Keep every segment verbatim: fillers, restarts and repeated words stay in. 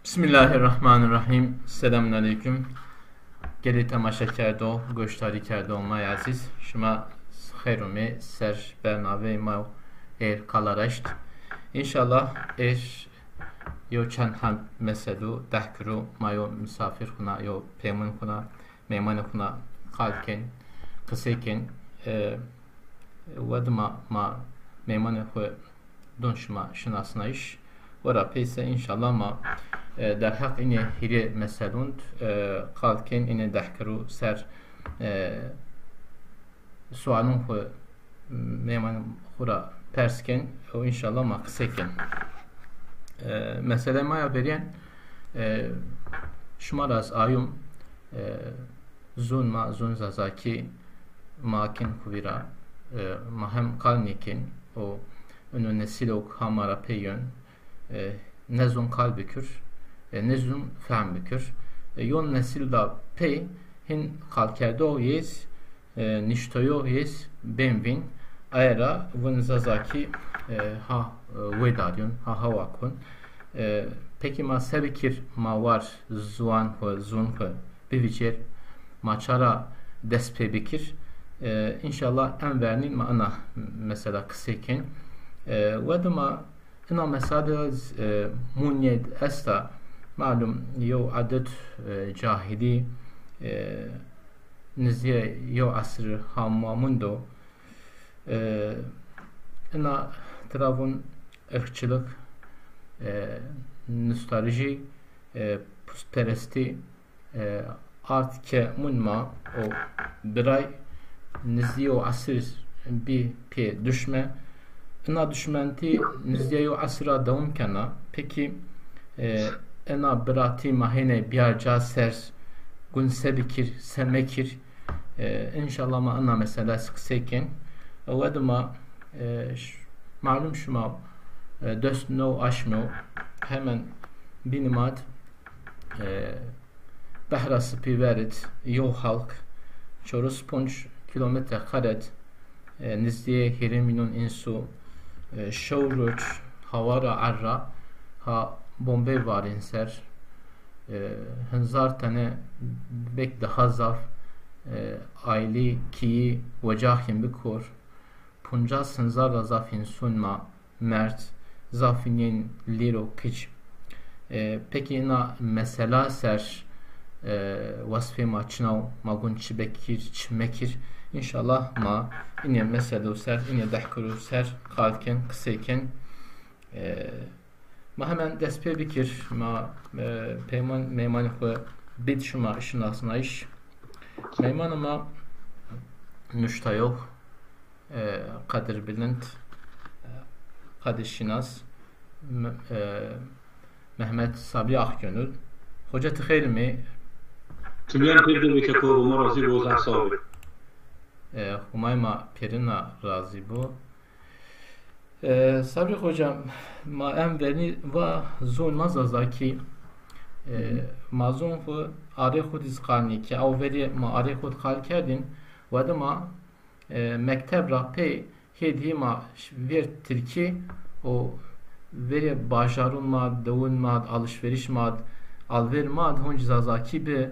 Bismillahirrahmanirrahim. Selamun aleyküm. Gelê temaşekerdo, goşdarîkerdo ma yê ezîz. Şima xeyr ûmê ser bernameyê ma ê Qala Raşt. Înşallah êr yo çend heb mesel û dehkirû ma yo misafir xuna, yo peyman xuna, meymanê xuna qal kên, qisey kên. E, we dima ma meymanê xwu don şima şinasnayîş. Wera peyse înşallah ma, e, derheq înê hîrê meselûn, e, qal kên, înê dehkirû ser, e, sualûn xwu meymanê xwu ra pers kên û înşallah ma qisey kên. E, meselê ma ya verîyen, e, şima ra ez ayûm, e, zûn ma, zûn Zazakî ma kên xwu vîra, e, ma hem qal nêkên û ino nesîlo ke ha ma ra pey yon, e, ne zûn qal bikir, e, ne zûn fehm bikir. E, yon nesîl ra pey hin qalkerdox yês, e, niştoyox yês bên vîn. Aye ra vûn Zazakî, e, ha, e, wêdar yon, ha hawa kon. E, pekî ma se bikir ma war ziwan xwu, zûn xwu bivîcêr, ma ça ra dest pê bikir. E, înşallah en vernîn ma ina mesela qisey kên. E, we dima ina mesela de, e, mûnye esta, malum, yew adet, e, cahilî, e, nizdîyê yew esir ha ma mundo. E, ina tira vûn ırkçılık, e, nostaljî, e, pustperestî, e, ard ke mûn ma û biray nizdî yew esir bî pê duşme. Ina duşmentî nizdîya yew esir ra dewam kena. Pekî, e, ina biratî ma hêne bîya ca ser, gun se bikir, se mekir. E, înşallah ma ina mesela qisey kên. Ewe dima, e, ş-, malum şima, e, dest no aşmo, hemen bînî ma d, e, Behra Sipî ver id yew halk çewres ponc kîlometre kare d, e, nizdîyê hîrê mîlyon însû, e, şew roj hawa ra erra ha bombey varîn ser, e, hinzar tene bek daha zaf, e, aylî, kîyî, wecaxîn bikor, poncas hinzar ra zaf însûn ma merd, zafî nên lîr û kic. E, pekî ina mesela ser, e, wesfê ma çina o, ma gun çi bekir, çi mekir. Înşallah ma înê meselû ser, înê dehkirû ser qal kên, qisey kên. E, ma hemen dest pê bikir, ma, e, peyman, meymanê xwu bid şima şinasnayîş. Meymanê ma nuştayox, e, qedirbilind, e, qedirşînas, M-, e, Mehmet Sabri Akgönül. Hoca, ti xeyr îmê? Çimîyan xeyr de bê keko, Homa razî bo, zaf sax bê. E, Homay ma pêrina razî bo. E, Sabri Hoca, ma en vernî va zon ma Zazakî, e, ma zon xwu arê xwu dîz qal nêkî. Aw verê ma arê xwu qal kerdîn, wede ma, e, mekteb ra pey hêdî ma ş-, vêr Tirkî û verê bajarûn ma, dewûn ma, alışveriş ma, alver ma honc Zazakî bi.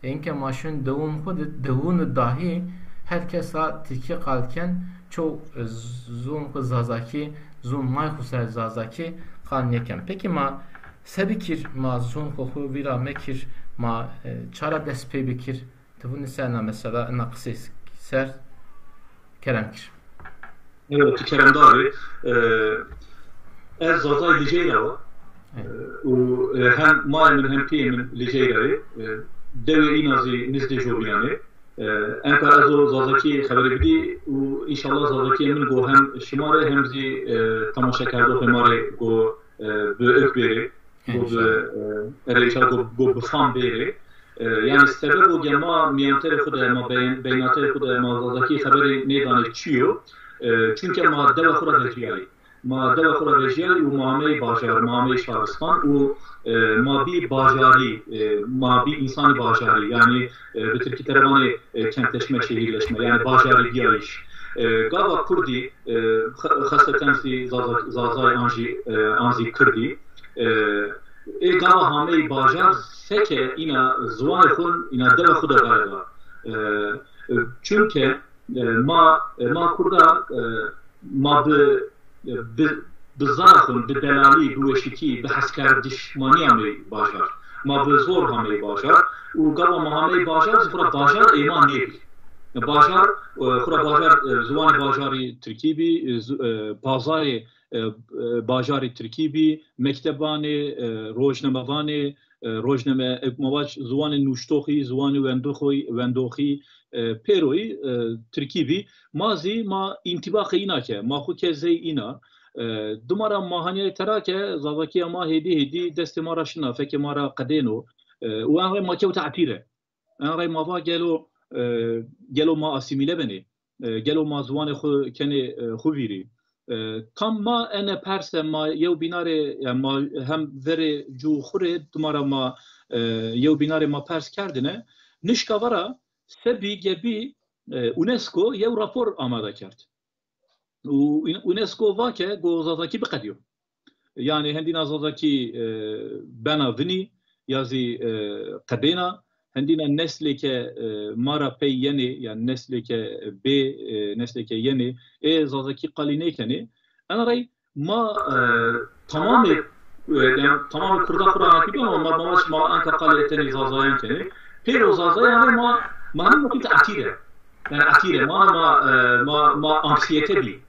Înke ma şin dewûn xwu de, dewûn dahî her kes ra Tirkî qal ken, ço, e, z-, zûn xwu Zazakî, zûn may xwu ser Zazakî qal nêken. Pekî ma se bikir ma zûn xwu xwu vîra mekir, ma, e, ça ra dest pê bikir? Ti vûnî ser ina mesela, ina qisey ser kerem kir. Evet, ti keremdar bê. E, ez Zazay Licey ra wa. Evet. E, û, e, hem mayê min hem pîyê min Licey ra yê. E, dewê îna zî nizdê jovînan ê. E, enka ez o Zazakî xeberê bidî û înşallah Zazakîyê min go hem şima rê hem zî, e, temaşekerdoxê ma rê go, e, bi ök bêrê. Go bi, e, erê îşa go, go bi fam bêrê. E, yanî sebebo ke ma mîyanterê xwu de, ma beyn-, beynaterê xwu de ma Zazakî xeberê nêdanê çi yo? E, çunke ma dewa xwu ra vejîyayî. Ma dewa xwu ra vejîyayî û ma ameyî bajar, ma ameyî şaristan û, e, ma bî bajarî, e, ma bî însanî bajarî. Yanî, e, bi tirkî tera vanê, e, kentleşme, şehirleşme, yanî bajarî bîyayîş. E, gava kurdî, e, xe-, xeseten zî Zaza-, Zazay an jî, e, an zî kirdî. E, Ê gava hameyî bajar seke îna ziwanê xwu, îna dewe xwu de vereda. E, e, çunke, e, ma, e, ma Kurda, e, ma bi, e, bi, bi zara xwu, bi delalî, bi weşîkî, bi heskerdiş ma nîyamey bajar. Ma bi zor hamey bajar. Û gava ma hamey bajar, xwu ra bajar ê ma nêbî. Bajar, e, xwu ra bajar, e, ziwanê bajarî tirkî bî, e, zu-, e, pazarê e, e, bajarî tirkî bî, mektebanê, e, rojnamevanê, e, rojname, e, ma vac ziwanê nuştoxî, ziwanê wendoxoyî, wendoxî, e, pêroyî, e, tirkî bî. Ma zî ma întîbaqê îna ke, ma xwu ke zey îna. E, dima ra ma hanîyayê tera ke zazakîya ma hêdî hêdî destê ma ra şina, fekê ma ra qedêno. E, û en rey ma kewta etîre. En rey ma va gelo, e, gelo ma asîmîle benê? E, gelo ma ziwanê xwu kenê, e, xwu vîrî? E, tam ma ene perse ma yewbîna rê, yanî ma hem verê cû xwu rê dima ra ma, e, yewbîna rê ma pers kerdêne. Nişka vera sebî gebî, e, UNESCO yew rapor amade kerd. Û UNESCO va ke go zazakî biqedîyo. Yanî hendîna zazakî, e, bena vinî ya zî, e, qedêna, hendîna neslê ke, e, ma ra pey yenê, yanî neslê ke bê, e, neslê ke yenê, ê zazakî qalî nêkenê. Ena rey ma, e, tamamê, e, yanî tamamê Kurda xwu ra nakî ama ma, ma, ma enka qalê tenê zazayan kenê. Pêro zazayan rey ma, ma hemî vakit etîre. Yanî etîre. Ma, ma, e, ma, ma anksiyete bî.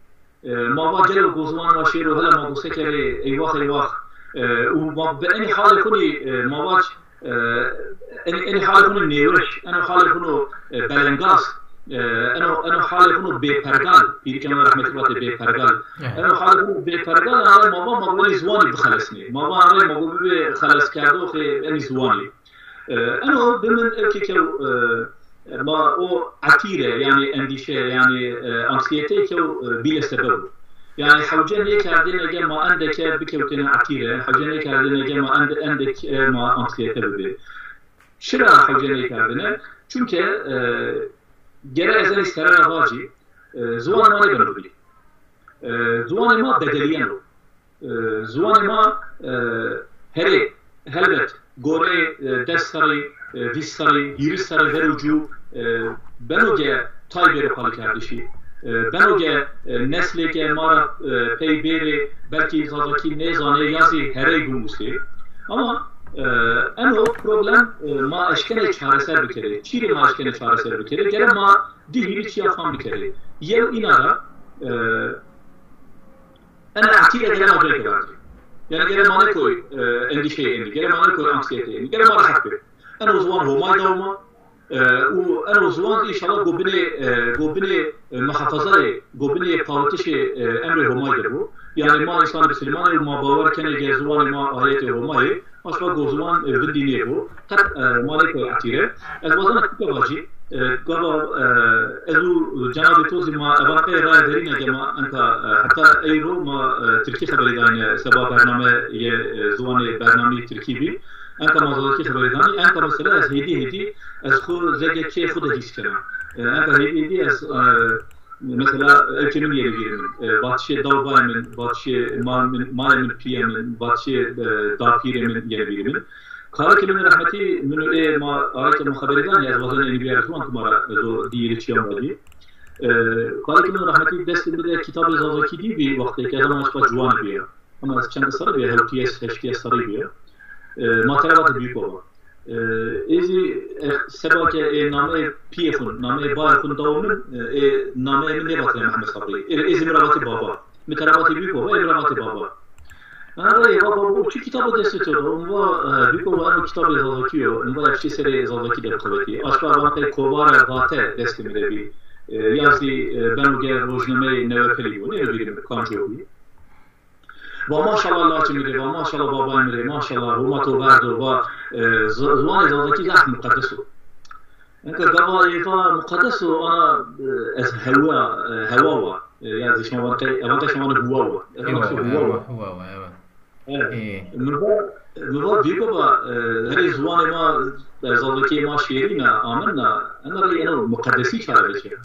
E, ma va gelo go ziwan ma şêro hela ma go sekerê eywax eywax. E, û ma bi enî halê xwu nî, e, ma vac, e, enî, enî halê xwu nî nêweş, enî halê xwu nî, e, belengaz, e, enî, enî halê xwu nî bêpergal, pîrikê ma rehmetî vatê bêpergal. Enî halê xwu nî bêpergal, enî ma va ma go enî ziwanî bixelesnê. Ma va enî ma go bibê xeleskerdoxê enî ziwanî. E, eno bi min ewkê kew, e, ma o etîre, yanî endîşe, yanî, e, anksiyeteyê kew, e, bîle sebeb o. Yanî hewce nêkerdêne ge ma endeke bikewtêne etîre, hewce nêkerdêne ge ma ende-, endeke ma anksiyete bibê. Çira hewce nêkerdêne? Çunke, e, gere ez enî sere ra vacî, e, ziwan ma nêbeno bî. E, ziwanê ma bedelîyeno. E, ziwanê ma, e, herê, helbet, goreyê, e, des serrî, e, vîst serrî, hîris serrî ver û cû, e, beno ke tay bêro qalîkerdişî. E, beno ke, e, neslê ke ma ra, e, pey bêrê, belkî zazakî nêzanê ya zî herey bimusê. Ama, e, eno problem, e, ma eşkenê çareser bikerê. Çîrê ma eşkenê çareser bikerê? Gere ma di hîrê çîya fam bikerê. Yew îna ra, e, ena etîre gere ma rê ke verdê. Yanî gere ma nêkoy, e, endîşeyê enî, gere ma nêkoy anksiyeteyê enî, gere ma rehet bê. Eno ziwan Homay daw ma, e, û eno ziwan înşallah go binê, e, go binê, e, muhafazayê, go binê pawitişê, e, emrê Homay de bo. Yanî ma însanê bisilîman ê û ma bawer kenê ke ziwanê ma ayetê Homay ê. Aşma go ziwan, e, vindî nêbo. Qet, e, ma nêkoy etîre. Ez wazena tîka vacî, e, gava, e, ez û cenabê to zî ma evan qey raye verîne ke ma enka, e, heta eyro ma, e, tirkî xeberî dayne seba bernameyê, e, ziwanê bernameyê tirkî bî. Enka ma zazakî xeberî danî, enka mesela ez hêdî hêdî ez xwu zege kê xwu de hîs kena. E, enka hêdî hêdî ez, e, Mesela, ewkê min yenê vîrê min. E, vatişê daw bayê min, vatişê ma min, mayê min, pîyê min, vatişê, e, dapîrê min yenê vîrê min. Kalikê min rehmetî, min û ê ma, arayke ma xeberî danî, ez wazena enî bîyarê ziwan ki ma ra, ez o di hîrê çîyan vacî. E, kalikê min rehmetî destê mi de kitabê zazakî dî bî, wextê ke ez ama aşma ciwanî bîya. Ama ez çend serrî bîya, hewtî serrî, heştî serrî bîya. E, ma tera vatê Bîyik Baba. E, ê zî, e, seba ke ê nameyê pîyê xwu, nameyê bayê xwu dawo min, e, ê nameyê min nêvatêne Mehmed Sabrî. Ê, ê zî mi ra vatê baba. Mi tera vatê Bîyik Baba, ê mi ra vatê baba. Ha, ê, va baba, o çi kitabo destê to de? Mi va, e, Bîyik Baba, eno kitabê zazakî yo. Mi va, ez çî serê zazakî de biqewetî. Aşma van qey kovare vate destê mi de bî. E, ya zî, e, beno ge rojnameyê Newepelî bo. Nêvîrî mi kamco bî. Va maşallah lacê mi rê, va maşallah babayê mi rê, maşallah Roma to verdo, va, e, z-, ziwanê zazakî zaf muqedes o. Enka gava ê va muqedes o, ana, e, ez hewa, e, hewa wa. E, ya zî şima van qey, evan qey şima huwa wa. Ez van qey huwa wa. Huwa wa, evet. Evet. Mi va, mi va Bîyik Baba, e, herê ziwanê ma, e, zazakî ma şêrîna, aminna, ena rey eno muqedesî çare vecîya.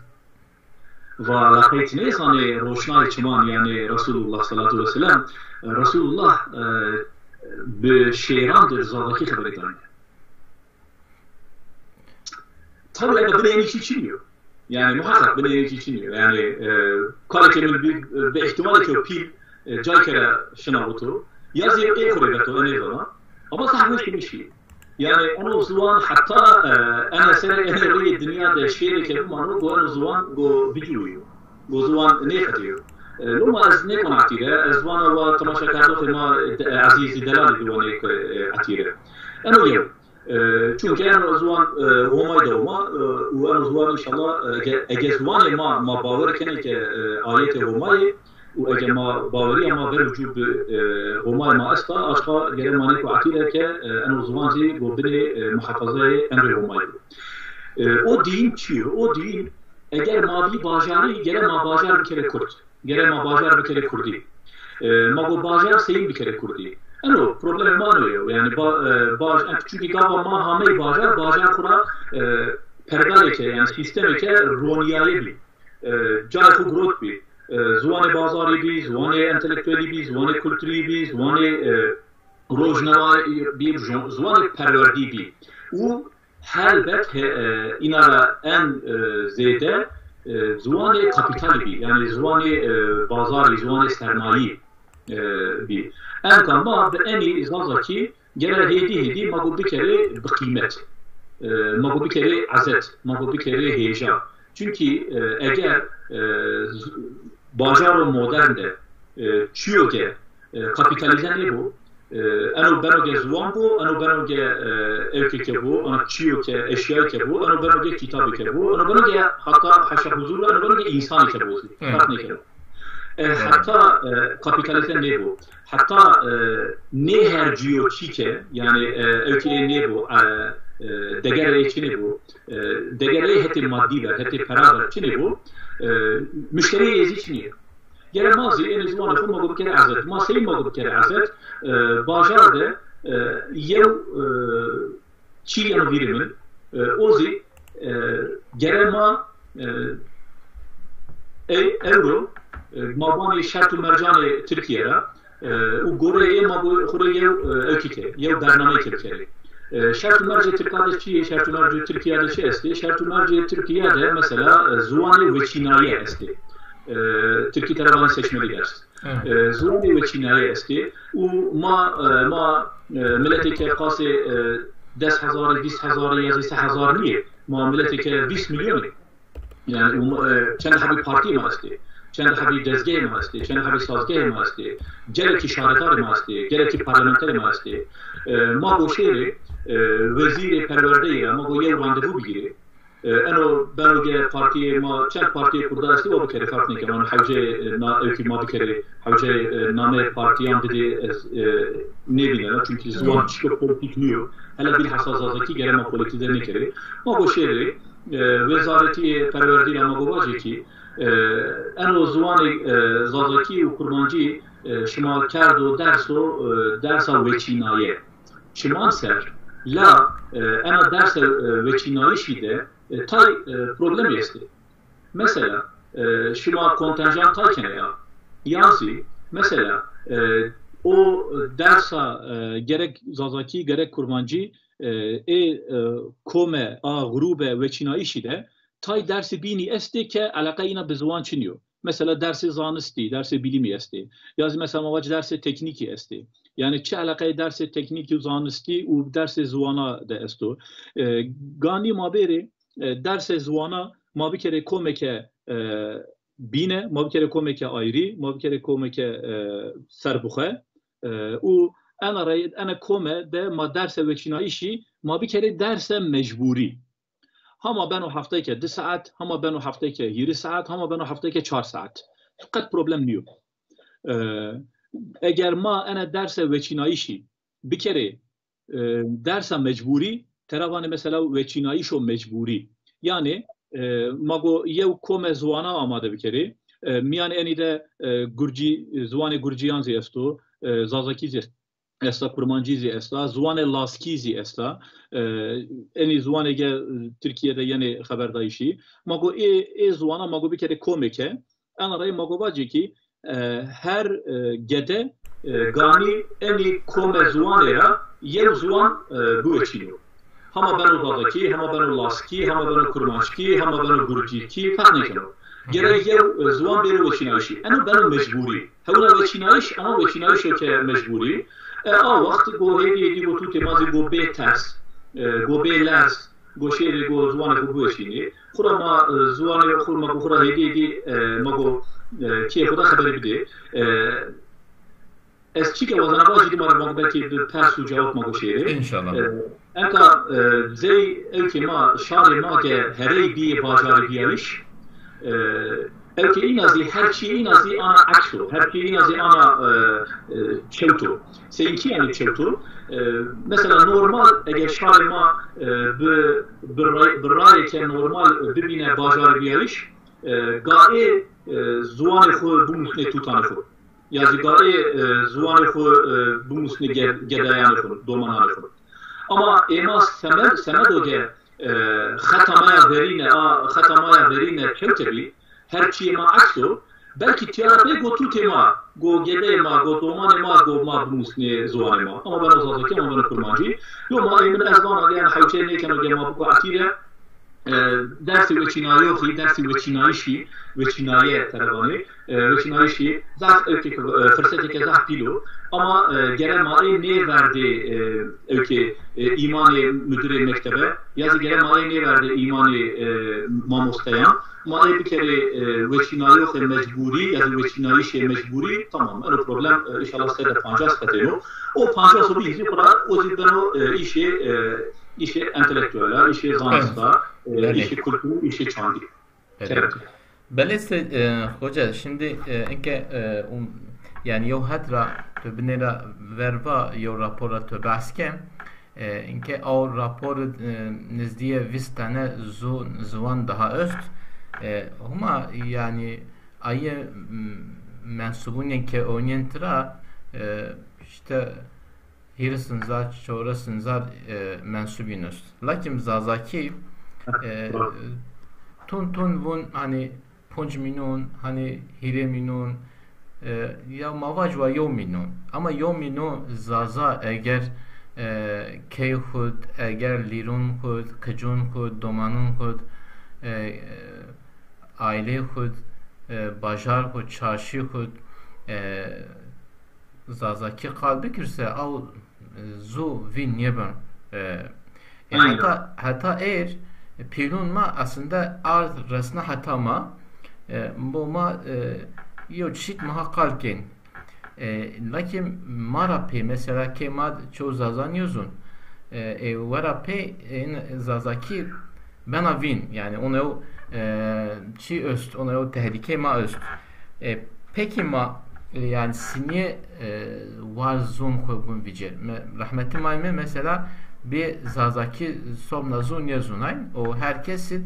Va la qey ti nêzanê roşnayê çiman, yanî Resulullah salatu ve selam. Resulullah, e, bi şêran de Zazakî xeberî danî. Tabi ega binê enî çî çinî yo. Yanî muheqeq binê enî çî çinî yo. Yanî e, karê ke min bi, bi îhtîmalê ke pîl e, cay kere şina wito. Ya zî ê xo rê veto, enê vana. Ama zaf weşî mi şî. Yanî eno ziwan heta e, ene serê enê reyê dinya de şêrê ke bimano, go eno ziwan go biciwîyo. Go ziwan nêfetîyo. E, loma ez nêkona tîre, ez vana wa temaşekerdoxê ma e, ezîzî delalî biwanê ke e, etîre. Eno yew. E, çunke eno ziwan e, Homay de Homa e, û eno ziwan înşallah e, ege, ege ziwanê ma, ma bawer kenê ke e, ayetê Homayê û ege ma bawerîya ma ver û cû bi e, Homayê ma esta, aşta gere ma nêko etîre ke e, eno ziwan zî go binê e, muhafazayê emrê Homayî bo. E, o dîn çi yo? O dîn eger ma bî bajarî, gere ma bajar bikerê kurd. Gere ma bajar bikerê kurdî. E, ma go bajar seyîn bikerê kurdî. Eno problemê ma no yo. Yanî ba, e, baj, en, çunkî gava ma hamey bajar, bajar xwu ra e, pergalê ke, yanî sîstemê ke ronîyaye bî. E, cayê xwu girot bî. E, ziwanê bazarî bî, ziwanê entelektuelî bî, ziwanê kulturî bî, ziwanê e, rojnewayî bî, jo- ziwanê perwerdî bî. Û helbet he, e, îna ra en e, zêde e, ziwanê kapîtalî bî, yanî ziwanê e, bazarî, ziwanê sermayî e, bî. Enka ma bi enî Zazakî gere hêdî hêdî ma go bikerê biqîmet. E, ma go bikerê ezet, ma go bikerê hêja. Çunkî e, eger e, z- bajaro modern de e, çîyo ke e, kapîtalîze nêbo, e, eno beno ke ziwan bo, eno beno ke e, ewkê ke bo, ana çîyo ke, eşyayê ke bo, eno beno ke kitabê ke bo, eno beno ke hata heşa huzur, eno beno ke însanê ke bo zî. Hı. Farq nêkeno. E, Evet. Heta e, kapîtalîze nêbo, heta e, nêhercîyo çî ke, yanî e, ewkê ê nêbo, e, e, degerê ê çinê bo, e, degerê ê hetê madî ver, hetê pera ver çinê bo, e, muşterîyê ê zî çinî yo. Gere ma zî enê ziwanê xwu ma go bikerê ezet. Ma sey ma go bikerê ezet? E, bajar de e, yew e, çî yeno vîrê min. E, o zî e, gere ma e, e, ewro e, ma vanê şert û mercanê Tirkîye ra e, û goreyê ê ma go xwu rê yew e, ewkî ke, yew bernameyê ke bikerê. E, şert û mercê Tirka de çi yê? Şert û mercê Tirkîya de çi estê? Şert û mercê Tirkîya de mesela e, ziwanê weçînayî estê. E, Tirkî tera vanê seçmeli ders. Evet. E, ziwanê weçînayî estê û ma e, ma e, miletê ke qasê e, des hezarî, vîst hezarî ya zî se hezar nîyê. Ma miletê ke vîst milyon ê. Yanî û ma, e, çend hebî partîyê ma estê, çend hebî dezgehê ma estê, çend hebî sazgehê ma estê, gelekî şaredarê ma estê, gelekî parlamenterê ma estê. E, ma go şêrê e, wezîrê perwerdeyî ra ma go yew randevû bigîrê. E, eno beno ke partîyê ma, çend partîyê kurda estê, wa bikerê, ferq nêkeno. Yanî hewceyê e, na, ewkî ma bikerê, hewceyê e, nameyê partîyan bidê, ez e, nêvînena. Çunkî ziwan çîko polîtîk nîyo. Hele bîlhesa Zazakî gere ma polîtîze nêkerê. Ma go şêrê e, wezaretîyê perwerdî ra ma go vacê kî e, eno ziwanê e, Zazakî û Kurmancî e, şima kerdo derso e, dersa weçînaye. Çiman ser, la e, ena dersa e, weçînayîşî de e, tay e, problemî estê. Mesela e, şima kontenjan tay kenê ya. Yan zî mesela e, o dersa e, gerek Zazakî gerek Kurmancî e, ê e, kome a grûbe weçînayîşî de tay dersê bînî estê ke eleqe îna bi ziwan çinî yo. Mesela dersê zanistî, dersê bilîmî estê. Ya zî mesela ma vac dersê teknîkî estê. Yanî çi eleqeyê dersê teknîkî û zanistî û dersê ziwana de esto? E, ganî ma bêrê e, dersê ziwana ma bikerê komeke e, bîne, ma bikerê komeke ayrî, ma bikerê komeke e, serbixwe. E, û ena rey, ena kome de ma derse weçînayîşî ma bikerê derse mecbûrî. Hama beno hefteyke di saet, hama beno hefteyke hîrê saet, hama beno hefteyke çar saet. Qet problem nîyo. E, eger ma ena derse weçînayîşî bikerê e, dersa mecbûrî, tera vanê mesela weçînayîşo mecbûrî. Yanî e, ma go yew kome ziwana amade bikerê. E, mîyanê enî de e, gurcî, ziwanê gurcîyan zî esto, e, zazakî zî esta, kurmancî zî esta, ziwanê laskî zî esta. E, enî ziwanê ge Tirkîye de yenê xeberdayîşî. Ma go ê, ê ziwana ma go bikerê komeke. Ena rey ma go vacê kî e, her e, gede E, ganî enî kome ziwanê ra yew ziwan, e, biweçîno. Hema beno zazakî, hema beno laskî, hema beno kurmanckî, hema beno gurcîkî, ferq nêkeno. Gerek yew, e, ziwan bêro weçînayîşî. Eno beno mecbûrî. Hewna weçînayîş, ama weçînayîşo ke mecbûrî. E, a wext go hêdî hêdî go tutê ma zî go bê ters, e, go bê lerz, go şêrê go ziwanê xo biweçînî. Xura ma, e, ziwanê xo ma go xura hêdî hêdî, e, ma go, e, kê xo da xeberî bidê. E, Ez çîke wazena vajî dima ra belkî bi pers û cewab ma goşêrê. İnşallah. E, enka, e, zey ewkê ma, şarê ma ke herey bîyê bajarê bîyayîş, e, ewkê îna zî her çîyê îna zî ana eks o. Her çîyê îna zî ana, e, e, çewt o. Seyînkî yanî çewt o. E, mesela normal eger şarê ma, e, bi, bi, ray, bi rayê ke normal, e, bibîne bajarê bîyayîş, e, ga ê, e, ziwanê xo bimusnê tutanê xo. Ya zî ga ê, e, ziwanê xo, e, bimusnê ge-, gedeyanê xo, domananê xo. Ama ê ma semed, semedo ke, e, xeta ma ya verîne, a, xeta ma ya verîne kewte bî, her çîyê ma eks o, belkî tîya ra pey go tutê ma, go gedeyê ma, go domanê ma, go ma bimusnê ziwanê ma. Ama beno zazakî, ama beno kurmancî. Yo ma ê min ez vana, yanî hewce nêkeno ke ma biko etîre, e, dersê weçînayoxî, dersê weçînayîşî, weçînaye tede vanê, e, weçînayîşî zaf ewkê ke, e, firsetêke zaf pîl o. Ama, e, gere ma ê nêverdê, e, ewkê, e, îmanê mudirê mektebe, ya zî gere ma ê nêverdê îmanê, e, mamosteyan. Ma ê bikerê, e, weçînayoxê mecbûrî ya zî weçînayîşê mecbûrî, tamam, eno problem, e, înşallah sede pancas qetêno. O pancas o bî zî xura, o zî beno, e, îşê, e, îşê entelektuela, îşê zanista, e, îşê kulturî, îşê çandî. Belê. Kerem. Belê se, e, hoca, şimdi, e, inke, e, um, yani yew het ra tu binê ra verva yew rapor ra tu behs ke, e, inke aw rapor, e, nizdîye vîst tane zu-, ziwan daha est. E, huma yani ayê, m, mensubunê ke onîyen tira, e, işte hîris hezar, çewres hezar, e, mensubîn est. Lakin zazakî, e, tun tun vun, hani, ponc mînon, hani, hîrê mînon, e, ya ma vac wa yew mînon. Ama yew mînon zaza eger, e, key xud, eger lîrun xud, qicun xud, domanun xud, e, e, aîlê xud, e, bajar xud, çarşî xud, e, zazakî qal bikir se, aw, e, zu vîn nêbin. E, e, heta, heta êr, e, pîlûn ma aslında ard resna heta ma, e, bo ma, e, yew çît ma ha qal kên. E, lakin ma ra pê, mesela kê ma çew zaza nêzun. E, e, wera pê, e, in zazakî bena vîn, yani, ono, e, çî est, ono tehlîke ma est. E, pekî ma, e, yani, sinîye, e, war zon xo bun vicir. Me, rahmetli mayme, mesela, bir zazakî sobna zon nêzunayn. O herkesi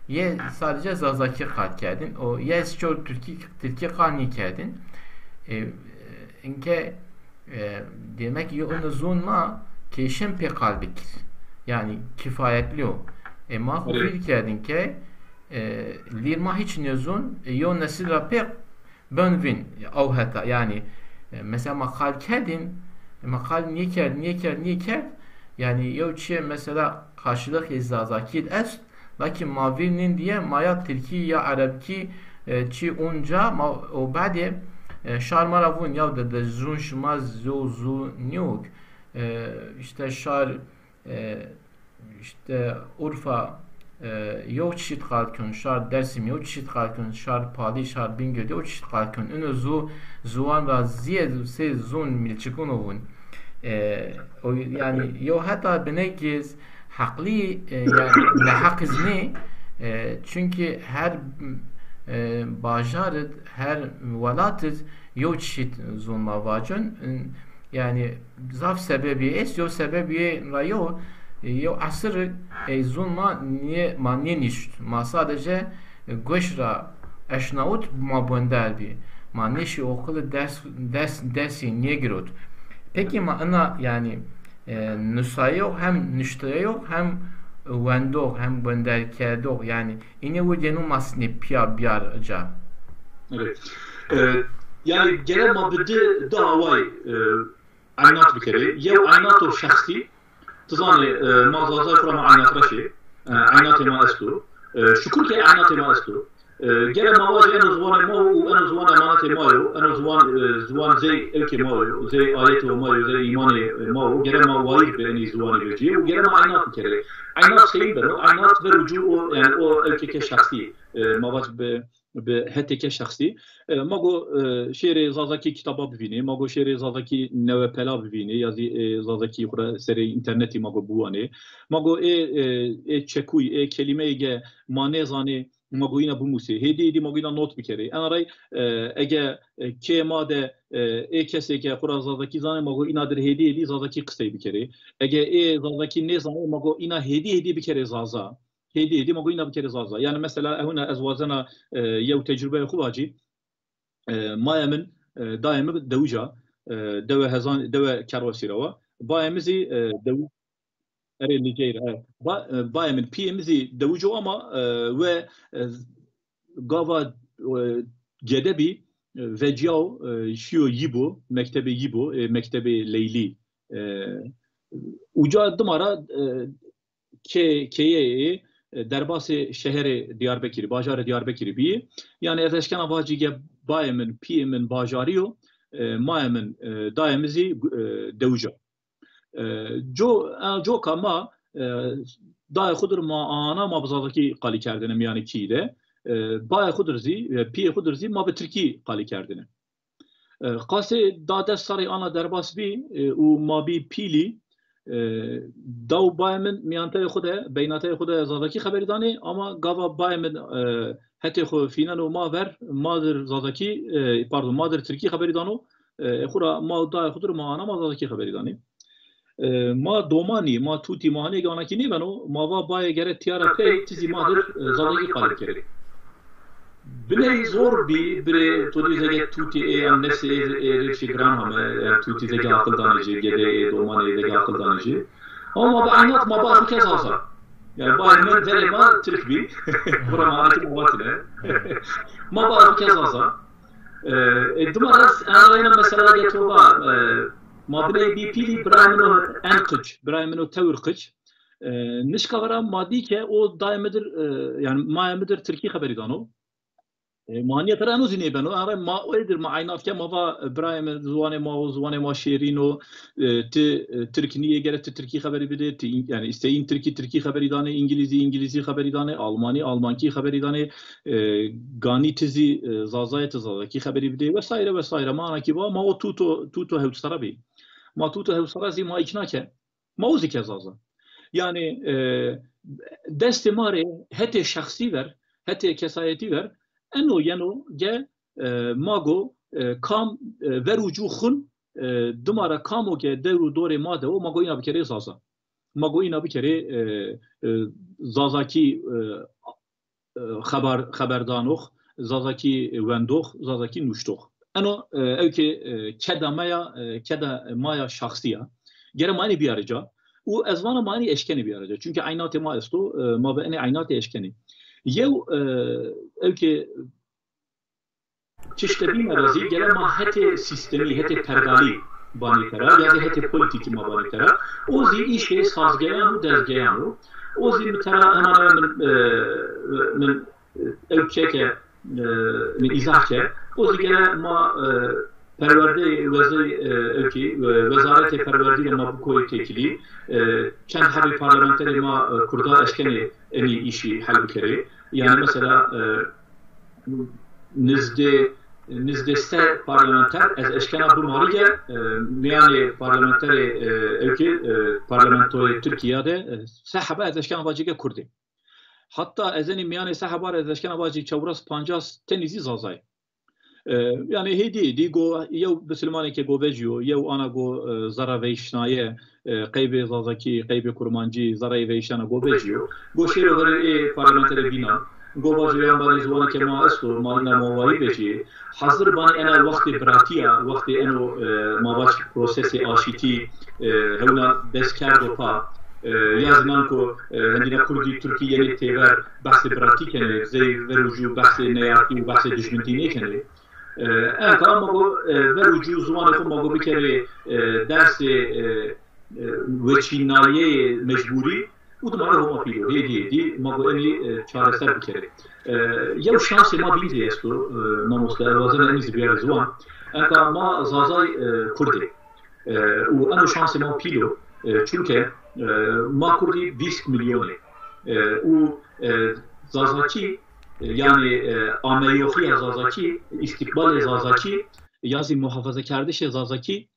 ye sadece zazakî qal kerdin. O ye çor Türkî, Türkî qal nêkerdin. E, inke E, demek ki, yo, ino zon ma kêşen pê qal bikir. Yani kifayetli o. E, ma xo fîr kerdin ke, e, lîr ma hiç nêzon, e, yo nesil ra pê ben vîn, aw heta. Yani, e, mesela ma qal kerdin, e, ma qal nêkerd, nêkerd, nêkerd. Yani yew çîye mesela karşılık zazakî est, lakin ma vîr nîn diye ma ya tirkî ya erebkî, e, çî unca ma o badê, e, şar ma ra vun ya de, de zun şima zo zu nîyok. E, işte şar, e, işte Urfa, e, yew çeşit qal kön, şar Dersim yew çeşit qal kön, şar Palî, şar Bingöl yew çeşit qal kön. Ino zu, zuwan ra zîyed se zun milçikun o vun. E, o, yani yew heta binekî Heqlî, e, yani neheq iz nî, e, çünkü her, e, bajar id, her welat id yew çeşit zon ma vacon. Yani zaf sebebî est, yew sebebî ra yew, e, yew esir, e, zon ma nîye, ma nênîşt. Ma sadece, e, goş ra eşnawit ma bonder bî. Ma nêşî oqili ders, ders, dersî nêgirot. Peki ma ina yani, e, nusayeyo hem nuşteyeyo hem wendox hem wenderkerdox, yani inê wurdênû ma sinê pîya biyar ca. Evet. E, Yanî gere ma bi di, di away, e, eynat bikerê. Yew eynato şexsî, ti zanê, e, ma Zazay xwu ra ma eynat reşê. E, eynatê ma esto. E, şukur ke eynatê ma esto. E, gere ma vajê eno ziwanê ma wo û eno ziwan emanetê ma yo, eno ziwan, e, ziwan zey ewkê ma yo, zey ayetê ma yo, zey îmanê ma wo, gere ma wayîr bi enî ziwanî vecîyê û gere ma eynat bikerê. Eynat seyîn beno? Eynat ver û cû o, yanî o ewkê ke şexsî, e, ma vac bi, bi hetê ke şexsî. E, ma go, e, şêrê Zazakî kitaba bivînê, ma go şêrê Zazakî newepela bivînê, ya zî, e, Zazakî xwu ra serê înternetî ma go biwanê. Ma go ê, e, ê çekûy, ê kelîmeyê ge ma nêzanê, ma go îna bimusê. Hêdî hêdî ma go îna not bikerê. Ena rey, e, ege, e, kê ma de, e, ê kesê ke xwu ra Zazakî zanê, ma go îna dir hêdî hêdî Zazakî qisey bikerê. Ege ê Zazakî nêzanê, ma go îna hêdî hêdî bikerê Zaza. Hêdî hêdî ma go îna bikerê Zaza. Yanî mesela, e, hewna ez wazena, e, yew tecrubeyê xwu vacî. E, mayê min, e, dayê mi dewic a, e, dewe Hezan, dewe Kerwesî ra wa. Bayê mi zî, e, dewic, erê Liceyr, e. Ba-, e, bayê min, pîyê mi zî dewic o ama, e, we, e, gava, e, gede bî, e, vecîyaw, e, şîyo Yîbo, mektebê Yîbo, e, mektebê Leylî. E, uca dima ra, e, ke-, keyeyê, e, derbasê şeherê Diyarbekirî, bajarê Diyarbekirî bîyî. Yanî ez eşkena vacî ge bayê min, pîyê min bajarî yo, e, mayê min, e, dayê min zî, e, dewic a. E, co-, e, coka ma, e, dayê xwu dir ma ana ma bi Zazakî qalî kerdêne mîyanê kîyî de. E, bayê xwu dir zî, e, pîyê xwu dir zî ma bi tirkî qalî kerdêne. E, qasê da des serrî ana derbas bî, e, û ma bî pîlî, e, daw bayê min mîyanteyê xwu de, beynateyê xwu de Zazakî xeberî danê, ama gava bayê min, e, hetê xwu fîneno ma ver, ma dir Zazakî, e, pardon, ma dir Tirkî xeberî dano, e, xwu ra ma û dayê xwu dir ma ana ma Zazakî xeberî danê. E, ma domanî, ma tutî, ma hanê ge anakî nêbeno, ma va bayê gere tîya ra pey, ti zî ma dir, e, Zazakî qalî bikerê. Biney zor bî, birê to dî zege tutî ê, yan nesê ê, ê rê çi giran hame, e, tutî zege aqil danê ci, gedê ê, domanê zege aqil danê ci. Ama ma bi eynat ma ba xwu ke Zaza. Yanî bayê min verê ma Tirk bî. Bura ma anakî ma vatine. Ma ba xwu ke Zaza. E, e, dima ra ez, ena reyna mesela ge to va, e, ma biney bî pîlî, birayê min o en qic, birayê min o tewir qic. E, nişka vera ma dî ke o dayê mi dir, e, yanî mayê mi dir Tirkî xeberî dano. E, ma nîyeta ra eno zî nêbeno. Ena rey ma o ê dir ma eynat ke ma va, e, birayê mi, ziwanê ma o, ziwanê ma şêrîn o, e, ti, e, Tirk nîyê, gere ti Tirkî xeberî bidê, ti în-, yanî seyîn Tirkî, Tirkî xeberî danê, Îngilîzî, Îngilîzî xeberî danê, Almanî, Almankî xeberî danê, e, ganî ti zî, e, Zazayê, ti Zazakî xeberî bidê vesaire vesaire. Ma anakî va, ma o tuto, tuto hewt serre bî. Ma tuto hewt serre zî ma îkna ke. Ma o zî ke Zaza. Yanî, e, destê ma rê hetê şexsî ver, hetê kesayetî ver, eno yeno ge, e, ma go, e, kam, e, ver û cû xwin, e, dima ra kam o ke dewr û dorê ma de o, ma go îna bikerê Zaza. Ma go îna bikerê, e, e, Zazakî, e, e, xeber, xeberdanox, Zazakî wendox, Zazakî nuştox. Eno, e, ewkê, e, keda ma ya, e, keda ma ya şexsî ya. Gere ma enî biyarê ca. Û ez vana ma enî eşkenê biyarê ca. Çunke eynatê ma esto, e, ma bi enê eynatê eşkenê. Yew, e, ewkê çişte bîne ra zî gere ma hetê sîstemî, hetê pergalî banê tera, ya zî hetê polîtîkî ma banê tera. O zî îşê sazgeyan û dezgeyan o. O zî mi tera hema ra min, e, min, e, ew çeke, e, min îzah ke. O zî gere ma, e, perwerdeyê wezey, e, ewkî, e, wezaretê perwerdî de ma bikoyê têkilî. E, çend hebê parlamenterê ma, e, kurda eşkenê enî îşî hel bikerê. Yanî mesela, e, nizdê, nizdê se parlamenter ez eşkena bimarî ke, e, mîyanê parlamenterê, e, ewkê, e, parlamentoyê Tirkîya de, e, se heba ez eşkena vacî ke kurd ê. Hatta ez enî mîyanê se heba ra ez eşkena vacî çewres pancas tenî zî Zaza yê. E, yanî hêdî hêdî go yew bisilmanê ke go vecîyo, yew ana go, e, zerre veyşnaye, e, qeybê Zazakî, qeybê Kurmancî, zerreyê veyşana go vecîyo. Go şêro verê ê parlamenterê bîna. Go vajê yan banê ziwanê ke ma esto, ma îna ma wayîr vecîyê. Hazir banê ena wextê biratî ya, wextê eno, e, ma vac prosesê aşîtî, e, hewna dest kerdo pa. E, ya zî nanko, e, hendîna kurdî, tirkî yenê têver, behsê biratî kenê, zey ver û jû behsê neyartî û behsê dijmintî nêkenê. E, enka ma go, e, ver û cû ziwanê xo ma go bikerê, e, dersê, e, e, weçînayeyê mecbûrî û dima ro Homa pîl o. Hêdî hêdî ma go enî, e, çareser bikerê. E, yew şansê ma bîn zî esto, e, mamoste, ez wazena enî zî biyarê ziwan. Enka ma Zazay, e, Kurd ê. E, û eno şansê ma pîl o. E, çunke, e, ma Kurdî vîst milyon ê. E, û, e, Zazakî, e, yanî, e, ameyoxîya Zazakî, îstîqbalê Zazakî, ya zî muhafazekerdişê Zazakî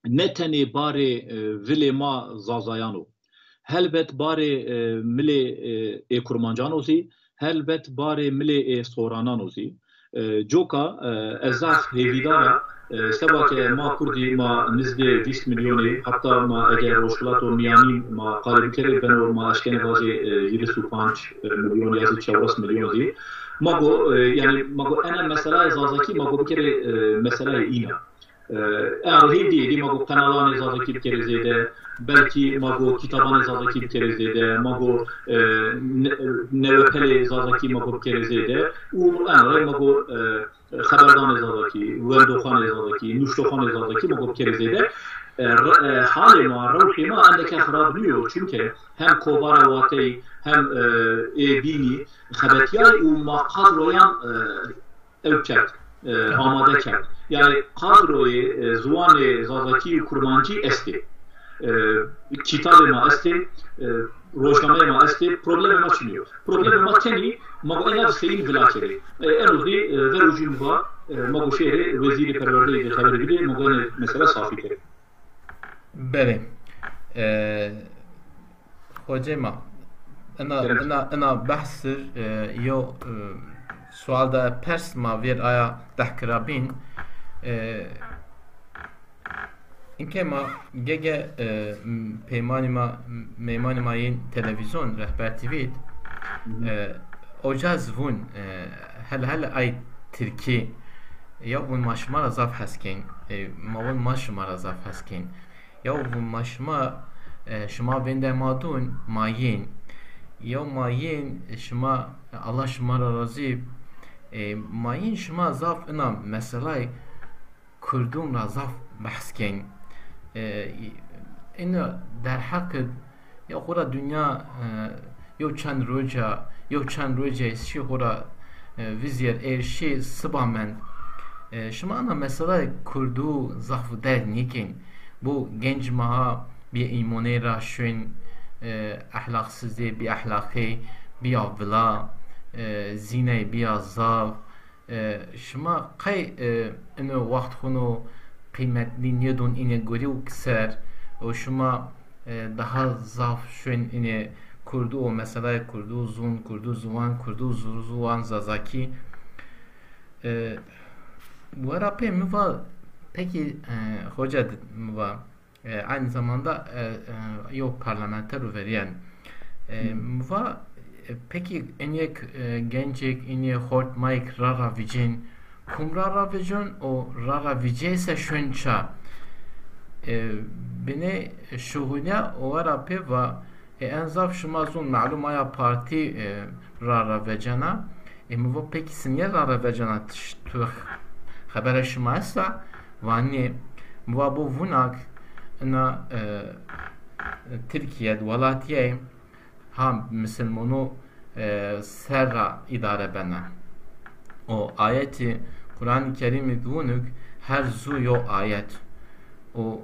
ne tenê barê, e, vilê ma Zazayan o. Helbet barê, e, milê, e, ê Kurmancan o zî, helbet barê milê ê Soranan o zî. E, coka, e, ez zaf hêvîdar a, e, seba ke ma Kurdî ma nizdê vîst milyon ê, heta ma eger Rojhilato Mîyanîn ma qalê bikerê beno ma eşkenê vajê, e, hîris û panc milyon ya zî çewres milyon zî. Ma go, e, yanî ma go ena meselaya Zazakî ma go bikerê, e, meselaya îna. E, yanî hêdî hêdî ma go qenalanê Zazakî bikerê zêde, belkî ma go kitabanê Zazakî bikerê zêde, ma go, e, ne-, newepelê Zazakî ma go bikerê zêde û ena rey ma go, e, xeberdanê Zazakî, wendoxanê Zazakî, nuştoxanê Zazakî ma go bikerê zêde. E, re-, e, halê ma, rewşê ma endeke xirab nîyo. Çunke hem kovara Wateyî hem, e, ê bînî xebetîyayî û ma qadroyan, e, ew kerd, e, amade kerd. Yanî qadroyê, e, ziwanê Zazakî û Kurmancî estê. E, kitabê ma estê, e, rojnameyê ma estê, problemê ma çinî yo. Problemê ma tenî, ma go ena seyîn vila kerê. E, eno zî, e, ver û cû mi va, e, ma go şêrê wezîrê perwerdeyî de xeberî bidê, ma go enê mesela safî kerê. Belê. E, Hocê ma, ina, ina, ina behsir, e, yo, e, sual da pers ma vêr aya dehkira bîn. E, inke ma gege, e, m-, peymanî ma, m-, meymanî ma yên televîzyon, Rehber T V'd, e, oca zî vûn, e, hel hel ay Tirkî, ya vûn ma şima ra zaf hes kên, e, ma vûn ma şima ra zaf hes kên. Yew ma şima, e, şima vênde ma dûn, ma yên. Yew ma yên, e, şima, e, Allah şima ra razî. E, ma yên şima zaf ina meselay Kurdûn ra zaf behs kên. E, ina derheq id, ya xura dinya, e, yew çend roca, yew çend roca şî xura, e, vizyer êr şî siba mend. E, şima ana meselay Kurdû zaf derg nêkên. Bu genc ma ha bî îmoney ra şûn, e, ehlaqsizê, bî ehlaqê, bîya vila, e, zîney bîya zaf. E, şima qey, e, ino waxt xuno qîmetlî nêdon inê gorî û kiser û şima, e, daha zaf şûn inê Kurdû û meselay Kurdû, zûn, Kurdû ziwan, Kurdû zu-, ziwan Zazakî. E, wera pê mi va, peki, e, hoca di-, mi va, e, aynı zamanda, e, e, yo parlamenter û verîyen. E, mi va, e, peki enê k-, e, gencêk, enê xort mayêk ra ra vicên, kum ra ra vicên û ra ra vicê se şûn ça? E, binê şuxulîya o wera pê va, e, en zaf şima zûn malum aya partî, e, ra ra vecena. E, mi va peki sinîye ra ra vecena, tiş-, tu x-, xebere şima esta? Va nê. Mi va bo vunak ina, e, Tirkîye, welatîye ha misilmûnû, e, ser ra îdare bena. O ayetî Quran-ı Kerîmî di vûnuk her zu yo ayet. O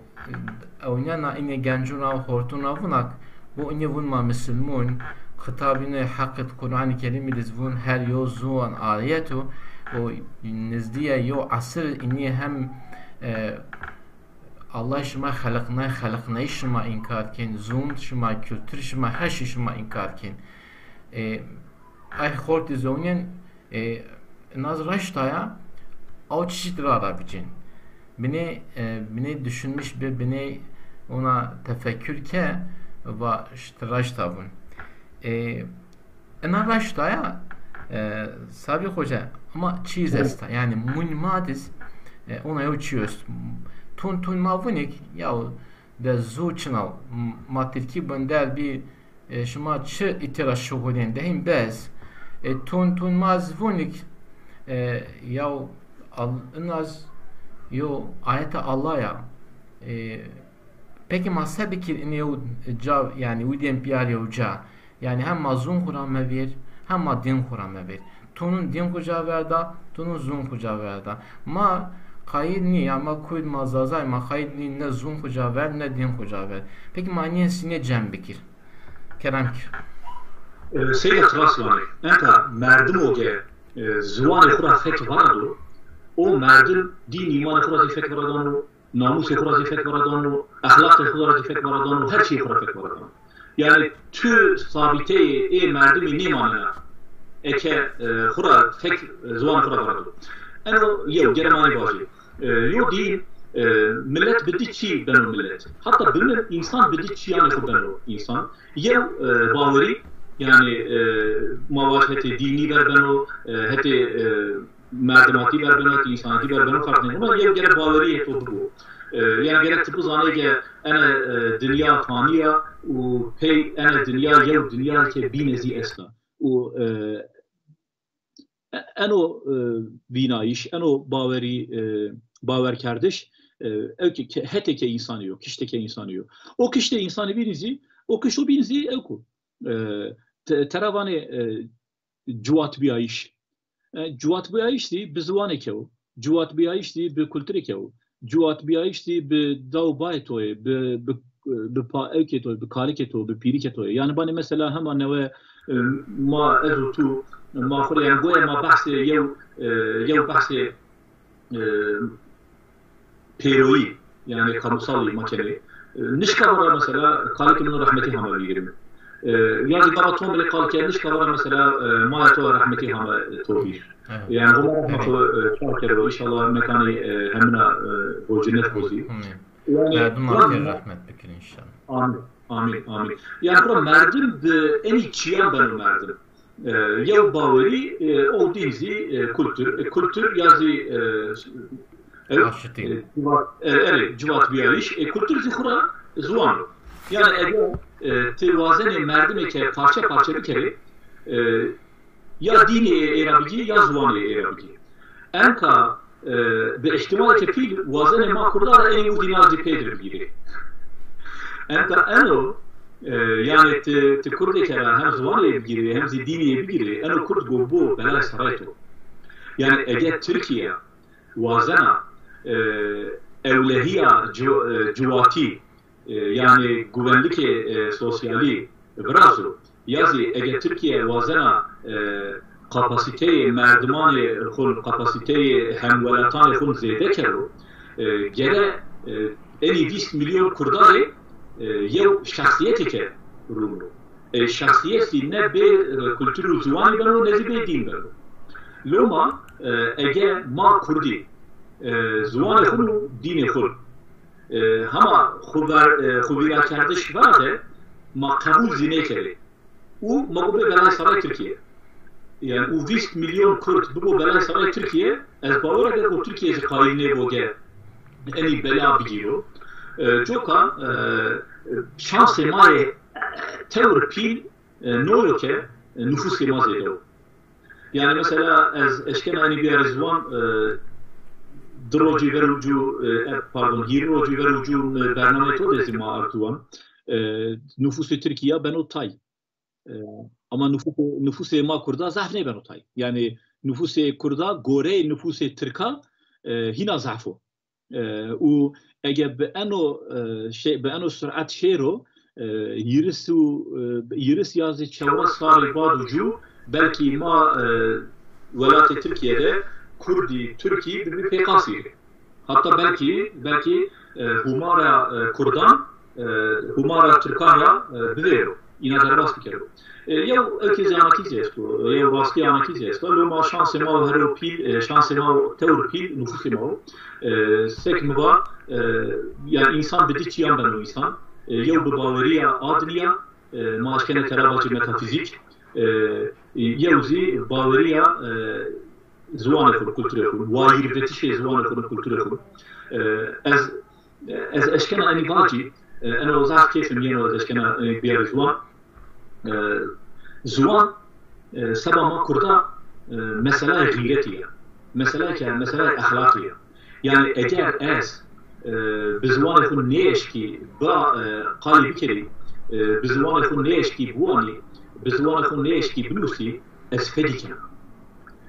ewnena inê gencûn ra, xortûn ra vunak, bo inê vûn ma misilmûn, xitabînê Heq id Quran-ı Kerîmî diz vûn her yo zuwan ayet o, o nizdîye yo esir inê hem, e, Allah şima xeliqnay, xeliqnayîş şima înkar kên, zûn şima, kultur şima, her şey şima înkar kên. E, ay xortî zonên, e, naz raştaya, aw çeşit ra ra bicên. Binê, e, binê düşünmüş bi, binê ona tefekkür ke, va şt raşta vun. E, ina raştaya, e, Sabî Xoca, ama çîz esta. Yani mun madiz, e, ona yo çî est. Tun tun ma vunik, ya de zu çinaw, ma tirkî binder bir E, şima çi îtira şuxulên de hîn bez. E, tun tun ma zî vunik, e, yaw Al-, in az yo ayeta Allah ya. E, peki ma se bikir in yew ca, yani widên biyar yew ca. Yani hem ma zûn xu ra mevêr, hem ma dîn xu ra mevêr. Tunun dîn xu ca verda, tunun zûn xu ca verda. Ma qayîl nî, ya ma Kurd, ma Zazay, ma qayîl nî ne zûn xu ca ver, ne dîn xu ca ver. Peki ma nîyên sînê cem bikir. Kerem kir. E, seyda xilas vanê. Enta merdimo ge, e, ziwanê xu ra fek varado, o merdim dîn îmanê xu ra zî fek varadano, namusê xu ra zî fek varadano, exlaqê xu ra zî fek varadano, her çîyê xu ra fek varadano. Yani tu sabiteyê ê merdimî nêmanena. Eke, e, xu ra fek, e, ziwanê xu ra varado. Eno yew, gere ma nê vajî. E, yo dîn, e, milet bi di çî beno milet. Hatta bi min însan bi di çîyanê xo beno însan. Yew, e, bawerî, yani, e, ma vaj hetê dînî ver beno, e, hetê, e, merdimatî ver beno, hetê însanetî ver beno, ferq nêkeno. Yew gere bawerîyê to bibo. E, yani gerek ti bizanê ke ene, e, dinya fanî ya û pey ene dinya yew dinya ke bîne zî esta. Û, e, E-, eno, e, vînayîş, eno bawerî, e, bawerkerdiş, e, ew ki, ke-, hetê ke însanî yo, kiştê ke însanî yo. O kiştê însanî bînî zî, o kişto bînî zî ew ku, e, te-, tera vanê, e, ciwatbîyayîş. E, ciwatbîyayîş zî bi ziwanê kewo. Ciwatbîyayîş zî bi kulturê kewo. Ciwatbîyayîş zî bi daw bayê to yê, bi, bi, bi pa ewkê to yê, bi kalikê to, bi pîrikê to yê. Yani banê mesela hema newe, e, ma, ez û tu, ma xwu rê, yani goya ma behsê yew, e, yew behsê, e, pêroyî, yani kamusalî ma kenê. E, nişka vara mesela kalikê min rehmetî hame vîr mi. E, ya zî baba to mi rê qal kerd, nişka vara mesela, e, maya to rehmetî hame to vîr. Evet. Yani Homa rehma xwu, e, çar kero. Înşallah mekanê, e, hemina, e, bo cennet bo zî. Amin. Yani, merdima pê rehmet bikir înşallah. Amin, amin, amin. Yani xura merdim bi enî çîyan beno merdim. E, yew bawerî, e, o dîn zî, e, kultur. E, kultur ya zî, e, e, civat, e, erê, civatbîyayîş. E, kultur zî xura ziwan o. Yani eger, e, ti wazenê merdimê ke parçe parçe bikerê, e, ya dînê ê ra bigî, ya ziwanê ê ra bigî. Enka, e, bi îhtîmalêke pîl wazenê ma kurda ra enî û dînar zî pê dir bigîrê. Enka eno, e, yani ti, ti kurdêke ra hem ziwanê bigîrê, hem zî dînê bigîrê, eno kurd go bo belayê serayê to. Yani ege Tirkîya wazena, e, ewlehîya ci-, e, ciwatî, e, yani guvenlikê, e, sosyalî virazo. Ya zî ege Tirkîye wazena, e, kapasîteyê merdimanê xwu, kapasîteyê hemwelatanê xwu zêde kero, e, gere, e, enî vîst milyon kurda rê, e, yew şexsîyetêke rûno. E, şexsîyet zî ne bê, e, kultur û ziwanî beno, ne zî bê dîn beno. Loma, e, ege ma kurdî, e, ziwanê xwu û dînê xwu, e, hema xwu ver-, e, xwu vîrakerdiş vera de ma qebûl zî nêkerê. Û ma go bê belayê serayê Tirkîye. Yani û vîst milyon kurd bibo belayê serayê Tirkîye, ez bawer ke go Tirkîye zî qayîl nêbo ke enî bela bigîro. E, coka, e, şansê ma yê tewr pîl, e, no yo ke, e, nufusê ma zêde o. Yani mesela ez eşkena enî biyarî ziwan, e, di rocî ver û cû, e, e, pardon, hîrê rocî ver û cû, e, bernameyê to de zî ma ard ziwan. E, nufusê Tirkîya beno tay. E, ama nufusê, nufusê ma kurda zaf nêbeno tay. Yani nufusê kurda goreyê nufusê tirka, e, hîna zaf o. E, û ege bi eno, e, şey, bi eno suret şêro, e, yirmis û, e, yirmis ya zî çewres sarê bad û cû belkî ma, e, welatê Tirkîye de kurdî, tirkî bibî pêqasî. Hatta belkî, belkî, e, hûmara, e, kurdan, e, hûmara tirkan ra, e, bivêro. Îna derbas bikero. E, yew ewkê zî anakî zî esto, yew rastî anakî zî esto. Loma şansê ma o herêw pîl, e, şansê ma o tewr pîl, nufusê ma o. E, sek mi va, e, yani însan bi di çîyan beno însan. E, yew bi bawerîya a dinya, e, ma eşkena tera vacî metafîzîk. E, yew zî bawerîya, e, ziwanê xwu, kulturê xwu, wayîrvetişê ziwanê xwu, kulturê xwu. E, ez, ez eşkena enî vacî, e, eno zaf keyfim yeno ez eşkena enî biyarî ziwan. E, ziwan, e, seba ma kurda, e, meselaya xîretî ya. Meseleyeke, meseleyê exlaqî ya. Yanî eger ez, e, bi ziwanê xwu nêeşkî ba, e, qalî bikerî, e, bi ziwanê xwu nêeşkî biwanî, bi ziwanê xwu nêeşkî binusî, ez fedî kena.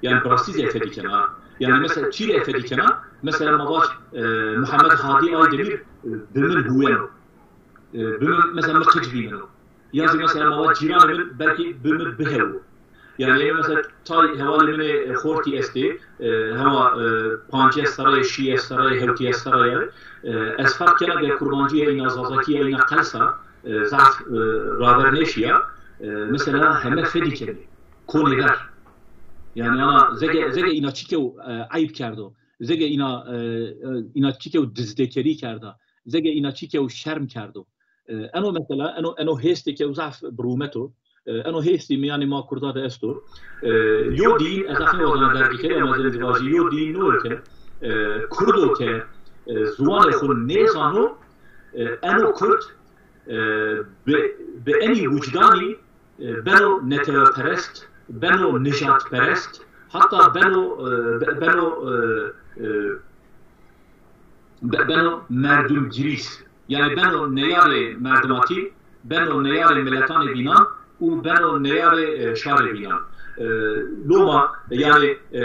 Yanî bi rastî zî ez fedî kena. Yanî mesela çî rê fedî kena? Mesela ma vaj, e, Muhammed Hadî Aydemir, e, bi min huweno. E, bi min, mesela mi qic vîneno. Ya zî mesela ma va cîranê min belkî bi mi bihewo. Yanî mesela tay hevalê min ê xortî estê, e, hema, e, pancîyes serre, şîyes serre, hewtîyes serre ye. E, ez ferq kena ke kurmancîye îna, zazakîye îna qels a, e, zaf, e, raver nêşîya. E, mesela heme fedî kenê. Konê ver. Yanî ana zege, zege îna çikew, e, eyb kerdo. Zege îna, e, e, îna çikew dizdekerî kerda. Zege îna çikew şerm kerdo. E, eno mesela, eno, eno hêstêke zaf bi rûmet o. E, eno hêstî mîyanê ma kurda de esto. E, yo dîn, ez axê wazena derg bikerî, ama ez ê vajî, yo dîn no ke, e, kurdo ke, e, ziwanê xwu nêzano, e, eno kurd, e, bi, bi enî wicdanî, e, beno neteweperest, beno nijadperest, hatta beno, e, be-, beno, e, e, be-, beno merdumgirîs. Yanî beno neyarê merdumatî, beno neyarê miletanê bînan û beno neyarê, e, şarê bînan. E, loma, yanî, e,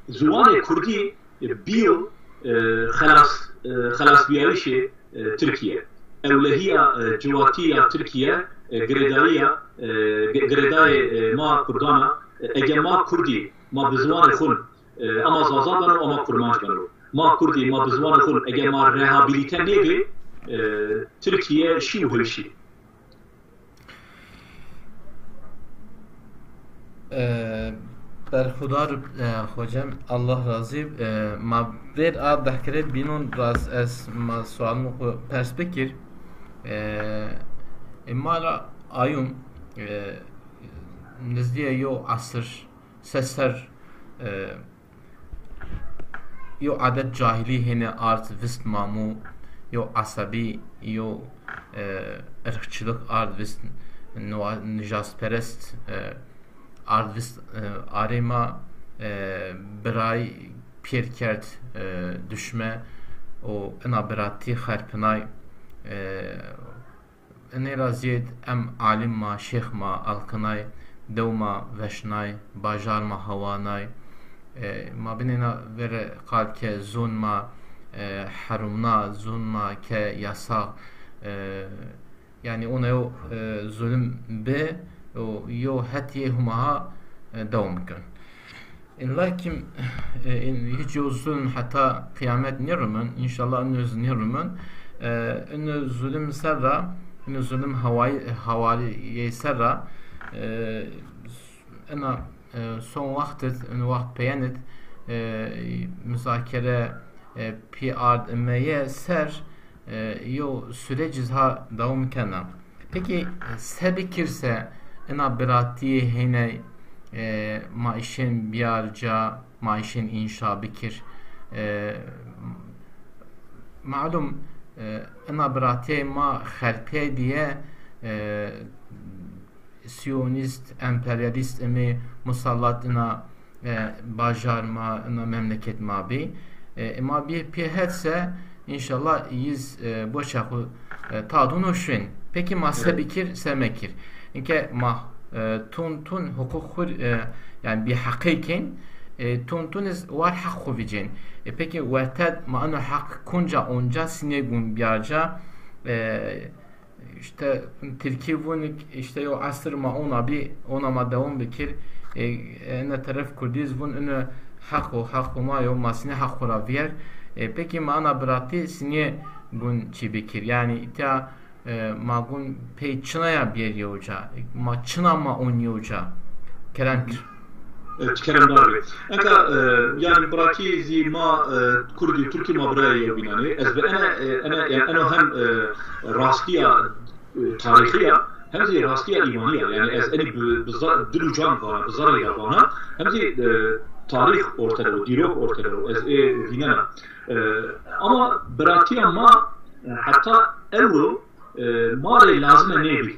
ziwanê kurdî, e, bîyo, e, xelas, e, xelasbîyayîşê, e, Tirkîye. Ewlehîya, e, ciwatî ya Tirkîye, e, girêdayî ya, e, gi-, girêdayê, e, ma kurdan a. E, ege ma kurdî, ma bi ziwanê xwu, e, ama zaza beno, ama kurmanc beno. Ma kurdî, ma bi ziwanê xwu, ege ma rehabilite nêbê, e, Tirkîye şî û hewşî. E, berxudar, e, hocam, Allah razî. E, ma vêr a dehkere bînon raz ez ma sualin xwu pers bikir. E, e, ma ra ayum, e, nizdîye yo asir, se ser, e, yo adet cahilî hêne ard vist ma mû, yo asabî, yo, e, irqçilik ard vist, nua-, nijasperest, e, ard vist, e, arê ma, e, biray pêr kerd, e, duşme û ina biratî xerpinay, e, Inê ra zêd em alim ma, şêx ma alqinay, dew ma veşnay, bajar ma hawanay. E, ma binêna vere qal ke zon ma, e, herûna, zon ma ke yasax. E, yanî ona yo, e, zulim bi, o yo hetî Huma ha, e, dewam kin. Lakin, e, in-, hiç yo zulm heta qîyamet nêrumin, înşallah ino zî nêrumin. E, ino zulm ser ra, ino zulm hawayî, hawalîyê ser ra, e, ina, e, son wext id, ino wext peyen id, e, muzakere, e, pî ard imeye ser, e, yo sürec iz ha dewam kena. Peki, e, se bikir se ina biratîyê hêney, e, ma îşên biyar ca, ma îşên înşa bikir. E, malum, e, ina biratîyê ma xerpîyay diye, e, siyonîst, emperyalîst imê musallat ina e, bajar ma, ina memleket ma bî. E, ma bî pê het se, înşallah yiz, e, boça xwu, e, tadûn û şwên. Pekî ma se bikir, se mekir. Înke ma, e, tun tun huquq xwu, e, yanî bîheqî kên, e, tun tun iz war heq xwu vicên. E, pekî werte ma ino heq kunca onca sinê gun biyarca, e, İşte Tirkî vûn, işte yo esir ma ona bî, ona ma dewam bikir. E, ene teref Kurdîz vûn ino heq o, heq o ma yo, ma sinê heq xo ra vîyer. E, pekî ma ana biratî sinê gun çî bikir. Yanî îtya, e, ma gun pey çina ya bîyer yew ca. Ma çina ma on yew ca. Kerem kir. E, ti keremdar bê. Eka, e, yanî biratî zî ma, e, Kurdî û Tirkî ma birayê yewbînan ê. Ez bi ene, e, ene, yanî eno hem, e, rastîya, e, tarîxî ya, hem zî rastîya îmanî ya. Yanî ez enî bi, bi za-, dil û can vana, bi zerrî ra vana, hem zî, e, tarîx orte de o, dîrok orte de o. Ez ê vînena. E, ama biratîya ma, e, heta ewro, e, ma rê lazime nêbî.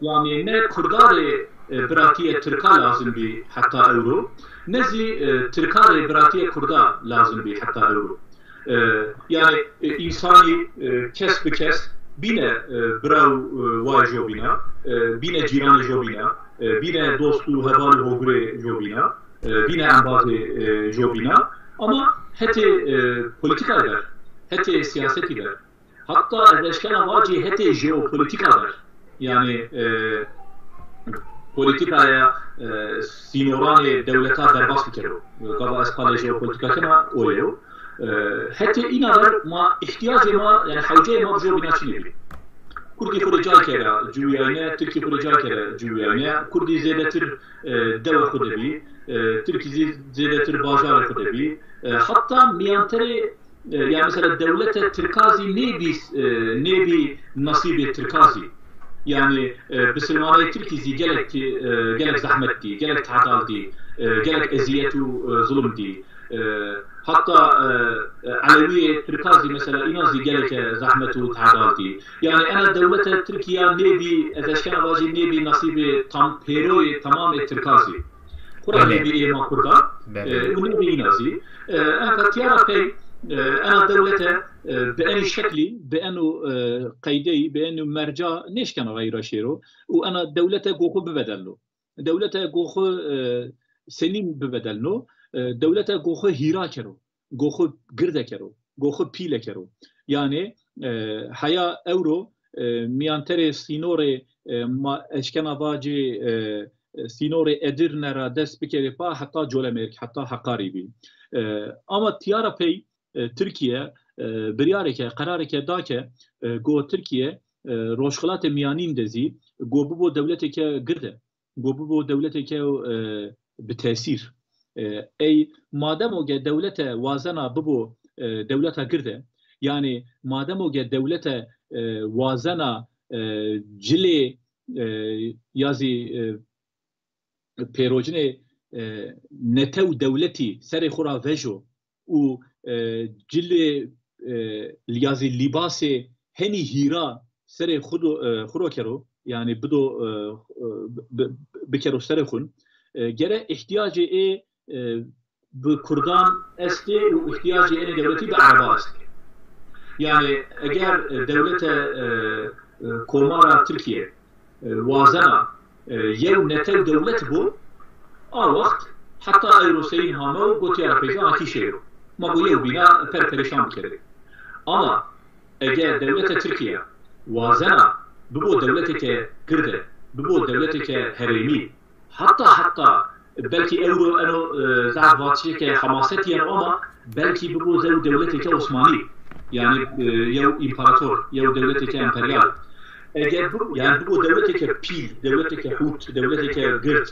Yanî ne kurda rê, e, biratîye tirka lazim bî heta ewro, ne zî, e, tirka rê biratîye kurda lazim bî heta ewro. E, yanî, e, însanî, e, kes bi kes bîne, e, bira û, e, wayê jo bîna, e, bîne cîranê jo bîna, e, bîne dost û heval û hogurê jo bîna, e, bîne embazê, e, jo bîna. Ama hetê, e, polîtîkayî ver, hetê sîyasetî ver, hatta ez eşkena vacî hetê jeopolîtîka ver. Yanî, e, polîtîkaya, e, sînoranê dewleta derbas bikero. Gava ez qalê jeopolîtîka kena, o yo. E, hetê îna ver ma îhtîyacê ma, yanî hewceyê ma bi jo bîna çinê bî. Kurdî xwu rê cay kera ciwîyayne, tirkî xwu rê cay kera ciwîyayne. Kurdî zêdetir, e, dewe xwu de bî, e, tirkî zî zêdetir bajarê xwu de bî. E, hatta mîyanterê, e, yanî mesela dewlete tirka zî nêbî, e, nêbî nasîbê tirka zî. Yanî, e, bisilmanê tirkî zî gelek, e, gelek zehmet dî, gelek tedal dî, e, gelek ezîyet û, e, zulm dî. E, hatta, e, e, elewîyê tirka zî mesela îna zî geleke zehmet û tedal dî. Yanî ena dewlete tirkîya nêbî, ez eşkena vacî nêbî nasîbê tam pêroyê tamamê tirka zî. Xwura nêbî ê ma kurda, e, û nêbî îna zî. E, enka tîya ra pey, e, ena dewlete, e, bi enî şeklî, bi eno, e, qeydeyî, bi eno merca nêşkena rayîra şêro û ena dewlete go xwu bibedelno. Dewlete go xwu, e, senîn bibedelno? E, dewlete go xwu hîra kero, go xwu girde kero, go xwu pîle kero. Yanî, e, heya ewro, e, mîyanterê sînorê, e, ma eşkena vacî, e, sînorê Edirne ra dest bikerê pa heta Colemêrg, heta Heqarî bî. E, ama tîya ra pey, e, Tirkîye, e, biryarêke, qerarêke da ke, e, go Tirkîye, e, Rojxilatê Mîyanîn de zî go bibo dewletêke girde. Go bibo dewletêke, e, bi tesîr. E, ey mademo ge dewlete wazena bibo, e, dewleta girde, yanî mademo ge dewlete, e, wazena, e, cilê, e, ya zî, e, pêrocinê, e, netew dewletî serê xwu ra vejo û, e, cilê, e, ya zî lîbasê henî hîra serê xwu do, e, xwu ro kero, yanî bido, e, e, bi-, bi-, bikero serê xwin, e, gere îhtîyacê ê, e, bi kurdan estê û îhtîyacê enê dewletî bi ereba estê. Yanî eger, e, dewlete, e, e, komara Tirkîye, e, wazena, e, yew netew dewlet bo, a wext heta ewro seyîn hame û gotiya ra peyza a kî şêro. Ma go yew bîna per perêşan bikerê. Ama eger dewlete Tirkîye wazena bibo dewletêke girde, bibo dewletêke herêmî, heta heta belkî ewro eno, e, zaf vatişêke hemasetî yeno ama belkî bibo zew dewletêke Osmanî. Yanî, e, yew împarator, yew dewletêke emperyal. Eger bi, yanî bibo dewletêke pîl, dewletêke hût, dewletêke gird,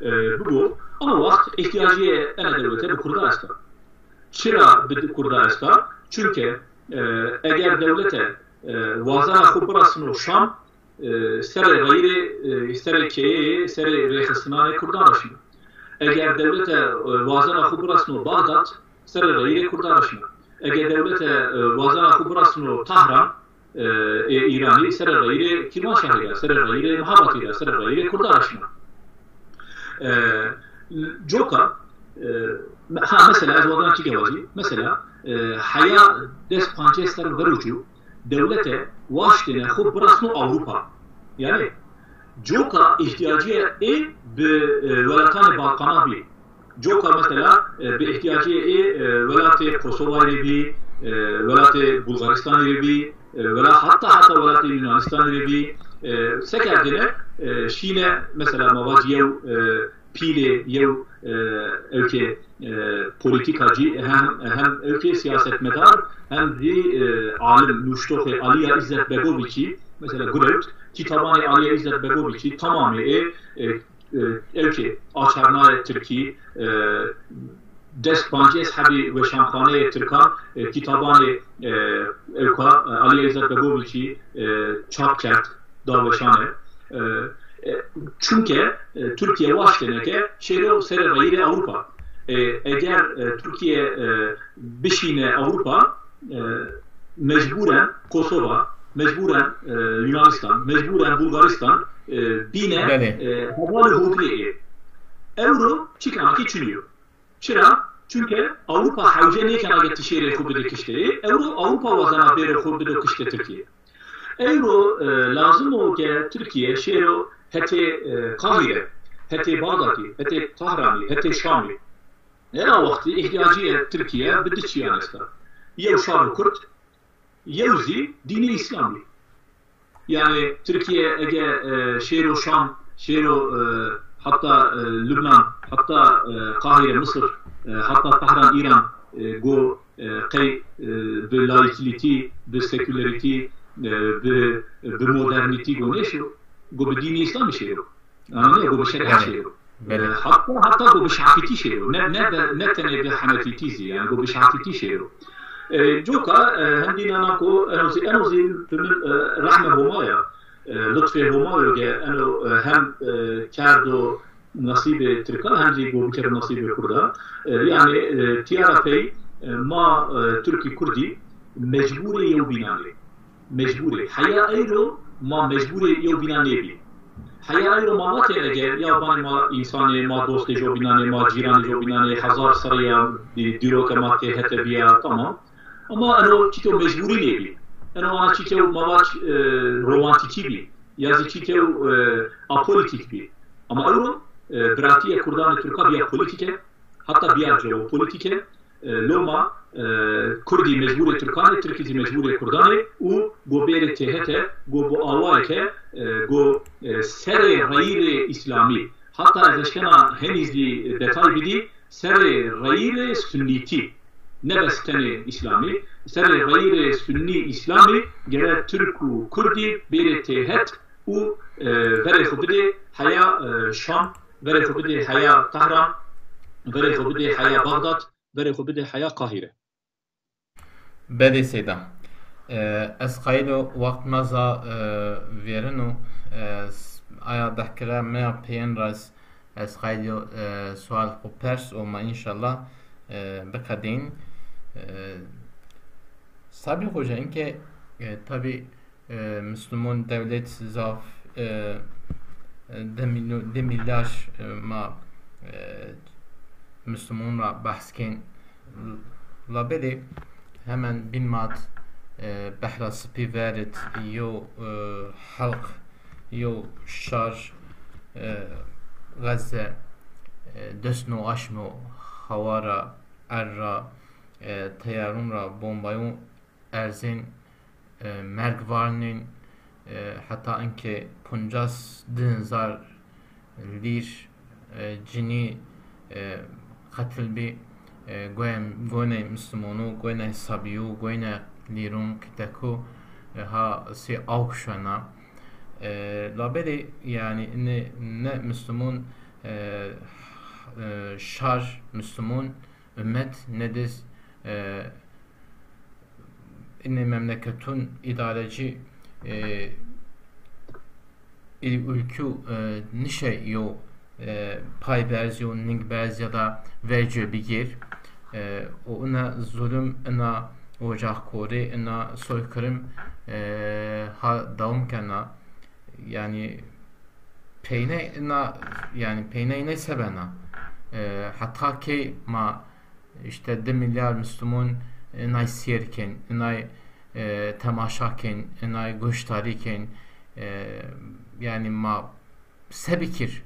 e, bibo, a wext îhtîyacê ena dewlete bi kurda esta. Çira bi kurda esta? Çunke, e, eger dewlete, e, wazena xwu birasno Şam, e, serê reyirê, e, serê keyeyê, serê rêxistinanê kurdan ra şino. Eger dewlete, e, wazena xwu birasno Baxdad, serê reyirê kurdan ra şino. Eger dewlete, e, wazena xwu birasno Tahran, e, ê Îranî, serê reyirê Kîrmanşahî ra, serê reyirê Mihabatî ra, serê reyirê kurdan ra şino. E, coka, e, ha, mesela, ez wazena çîke vacî, mesela, e, heya des pancês serr verû cû dewlete waştêne xwu birasno Ewropa. Yanî, coka îhtîyacîye ê bi, e, welatanê Balkanan bî. Coka mesela, e, bi îhtîyacê ê, e, welatê Kosovayî rê bî, e, welatê Bulgarîstanî rê bî, e, wela-, heta heta welatê Yunanîstanî rê bî, e, se kerdêne, e, şîne mesela ma vacî yew, e, pîlê, yew, e, ewkê, e, polîtîkacî, hem, hem ewkê sîyasetmedar, hem zî, e, alim, nuştoxê Alîya Îzzet Begoviçî, mesela gurewt, kîtabanê Alîya Îzzet Begoviçî tamamê ê, e, e, ewkê açarnayê tirkî, e, des pancês hebî weşanxaneyê tirkan, e, kîtabanê, e, ewka, e, Alîya Îzzet Begoviçî, e, çap kerd, da weşane. E, e, çunke, e, Tirkîye waştêne ke şêro serê reyirê Ewropa. E, eger, e, Tirkîye, e, bişîne Ewropa, e, mecbûren Kosova, mecbûren, e, Yunanîstan, mecbûren Bulgarîstan, e, bîne, Belê. e, hevalê hodirê ê. Ewro çîkanakî çinî yo. Çira? Çunke Ewropa hewce nêkena ke ti şêrê xo bidê kiştê ê. Ewro Ewropa wazena bêro xo bido kiştê Tirkîye. Ewro, e, lazim o ke Tirkîye şêro hetê, e, Qahîre, hetê Baxdatî, hetê Tahranî, hetê Şamî. Ena wextî îhtîyacîye Tirkîye bi di çîyan esta. Yew şaro Kurd, yew zî dînê Îslamî. Yanî Tirkîye ege, e, şêro Şam, şêro, e, heta, e, Lubnan, heta, e, Qahîre, Misir, e, heta Tehran, Îran, e, go, e, qey, e, bi laikîtî, bi sekûlerîtî, e, bi, bi modernîtî go nêşo, go bi dînê Îslamî şêro. Anladın ya? Go bi şerîa Belê. şêro. Belê. E, hatta, hatta go bi şafîtî şêro. Ne, ne, be- ne tenê bi henefîtî zî, yanî go bi şafîtî şêro. E, coka, e, hendî nana ko, eno zî, eno zî, e, rehme Homa ya. E, lutfê Homa yo ke eno, e, hem, e, kerdo nasîbê Tirkan, hem zî go bikero nasîbê Kurda. E, yanî, e, tîya ra pey, e, ma, e, Tirkî Kurdî mecbûrê yew bînan ê. Mecbûr ê. Heya eyro ma mecbûrê yew bînan nêbî. Heya eyro ma vatêne ke ya vanê ma însan ê, ma dostê jobînan ê, ma cîranê jobînan ê, hezar serrî ya, e, dîroke ma têhete bîya, tamam. Ama eno çîtyo mecbûrî nêbî. Eno ana çîtyo ma vac, e, romantîkî bî. Ya zî çîtyo, e, apolitîk bî. Ama ewro, e, biratîye kurdanê tirka bîya polîtîke, heta bîya jeopolîtîke. E, loma, e, Kurdî mecbûrê Tirkan ê, Tirkî zî mecbûrê Kurdan ê û go bêrê têhete, go bi awayêke, e, go, e, serê reyîrê Îslamî. Heta ez eşkena henî zî detay bidî, serê reyîrê Sunnîtî. Ne bes tenê Îslamî, serê reyîrê Sunnî Îslamî gere Tirk û Kurdî bêrê têhet û, e, verê xo bidê heya, e, Şam, verê xo bidê heya Tehran, verê xo bidê heya Baxdad, verê xo bidê heya Qahîre. Belê seyda. E, ez qayîl o wext ma za, e, vêrino, e, s- aya dehkira meya peyên ra ez, ez qayîl o, e, sual xo pers û ma înşallah, e, biqedîn. E, Sabî Xoca, inke, e, tabî e, Mislimon dewlet zaf, e, e, di mîlyo-, di mîlyar, e, ma, e, Mislimon ra behs kên. Labelê hemen bîn mat, e, Behra Sipî verit yo, e, halk, yo şar, e, Gazze, e, desno aşmo hawara, erra, e, teyarun ra bombayun erzên, e, merg varnên, e, heta inke poncas di hezar lîr, e, cinî, e, qetil bî, e, goyê, goynê Mislimonu, goynê Sabîyu, goynê lîrun, kiteku, e, ha sê awk şona. E, labelê, yanî, ne, ne Mislimon, e, e, şar Mislimon, ummet, ne diz, e, inê memleketun îdarecî, e, ê ulkû, e, nişe yo, e, pay berz yo, ning berz ya da vercî bigêr. E, û ina zulum, ina ocaxkorî, ina soykirim, e, ha dewam kena. Yanî peyne ina, yanî peyne ina sebena. E, heta key ma Îşte di milyar Mislimon inay sêr kên, inay, e, temaşa kên, inay goşdarî kên. E, yanî ma se bikir?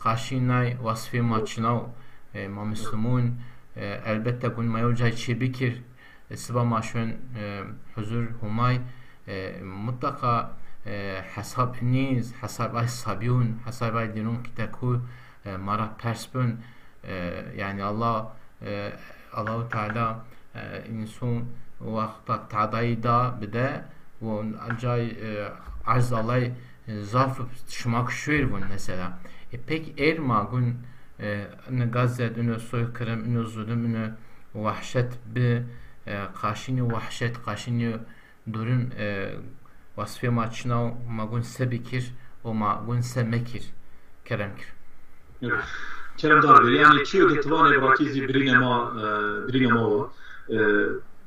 Qaşî inay wasfê ma çinaw, e, ma Mislimon, e, elbette gun ma yew cay çê bikir. E, siba ma şon, e, huzur Humay, e, mutlaqa, e, hesab nîz, hesab ay sabîyun, hesab ay dînun kiteku, e, ma ra pers bun. E, yanî Allah, e, Allahu Teala, e, însan wexta tadayî da bide, û cay, e, erz Allay, e, zaf şima ki şuêr vun mesela. E, pek êr ma gun, e, ino gazet, ino soykırım, ino zulüm, ino wahşet bi, e, qaşînî wahşet, qaşînî durum, e, wasfê ma çina o, ma gun se bikir û ma gun se mekir. Kerem kir. Evet. Kerem dar be. Yanî çiyo ke ti vanê birakî zî birîne ma, e, birîne ma wa, e,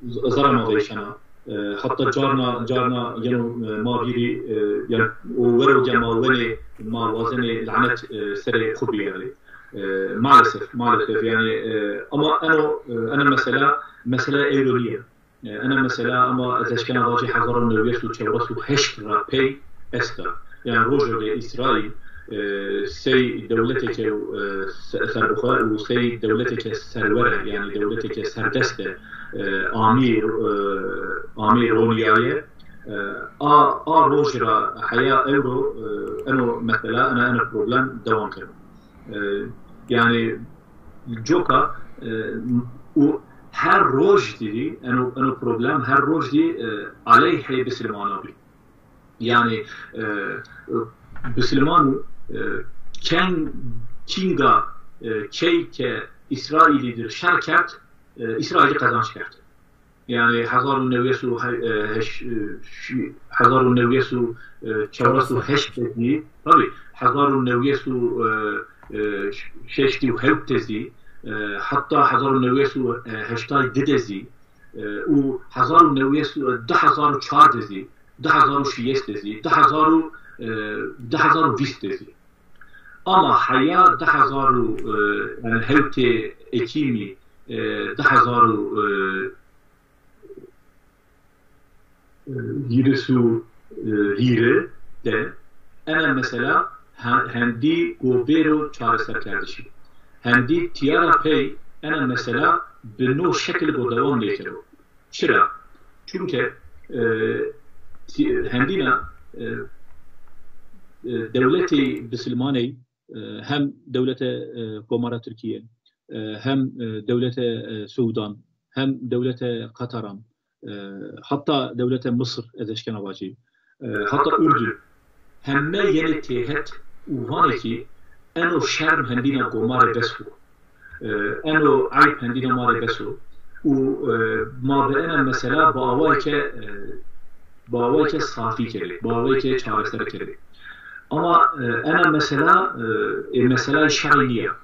z- zara ma veyşena. E, hatta carna, carna yeno, e, ma vîrî, e, yani o wero ge ma wenê, ma wazenê lanet, e, serê xwu biyarê. E, maalesef, maalesef yani, e, ama eno, e, ena mesela, mesela ewro nîya. E, ena mesela ama ez eşkena vacî hezar û newî sed û çewres û heşt ra pey esta. Yani rojo de Îsraîl, e, sey dewleteke, e, se-, serbixwe û sey dewleteke serwere, yani dewleteke serdeste, e, amî, e, amî ronîyaye. E, a, a roj ra heya ewro, e, eno mesela, ena, ena problem dewam keno. E, yani coka, e, û her roj dî, eno, eno problem her roj dî, e, aleyhê bisilmana bî. Yani, e, bisilman, e, keng, kinga, e, key ke Îsraîlî dir şer kerd, e, Îsraîlî qezanç kerd. Yani hezar û newî sed û he-, e, heş-, e, şi-, hezar û newî sed û, e, çewres û heşt de zî, tabii, hezar û newî sed û, e, e, şeştî û hewt de zî, e, hatta hezar û newî sed û heştay di de zî, e, û hezar û newî sed, di hezar û çar de zî, di hezar û şêst de zî, di hezar û, e, di hezar û vîst de zî. Ama heya di hezar û, e, yani hewtê Ekîmî, e, di hezar û, e, e, hîris û, e, hîrê de ena mesela he-, hendî go bêro çareserkerdişî. Hendî tîya ra pey ena mesela bi no şekil go dewam nêkero. Çira? Çunke, e, ti-, hendîna, e, e, dewletê bisilmaney, e, hem dewlete, e, Komara Tirkîye, e, hem, e, dewlete, e, Sudan, hem dewlete Qataran, e, hatta dewlete Misir ez eşkena vacî, e, hatta Urdun, heme yenê têhet û vanê kî eno şerm hendîna go ma rê bes o. E, eno eyb hendîna ma rê bes o. Û, e, ma bi ena mesela bi awayeke, e, bi awayeke safî kerê, bi awayeke çareser kerê. Ama, e, ena mesela, e, ê meselay şerî nîya.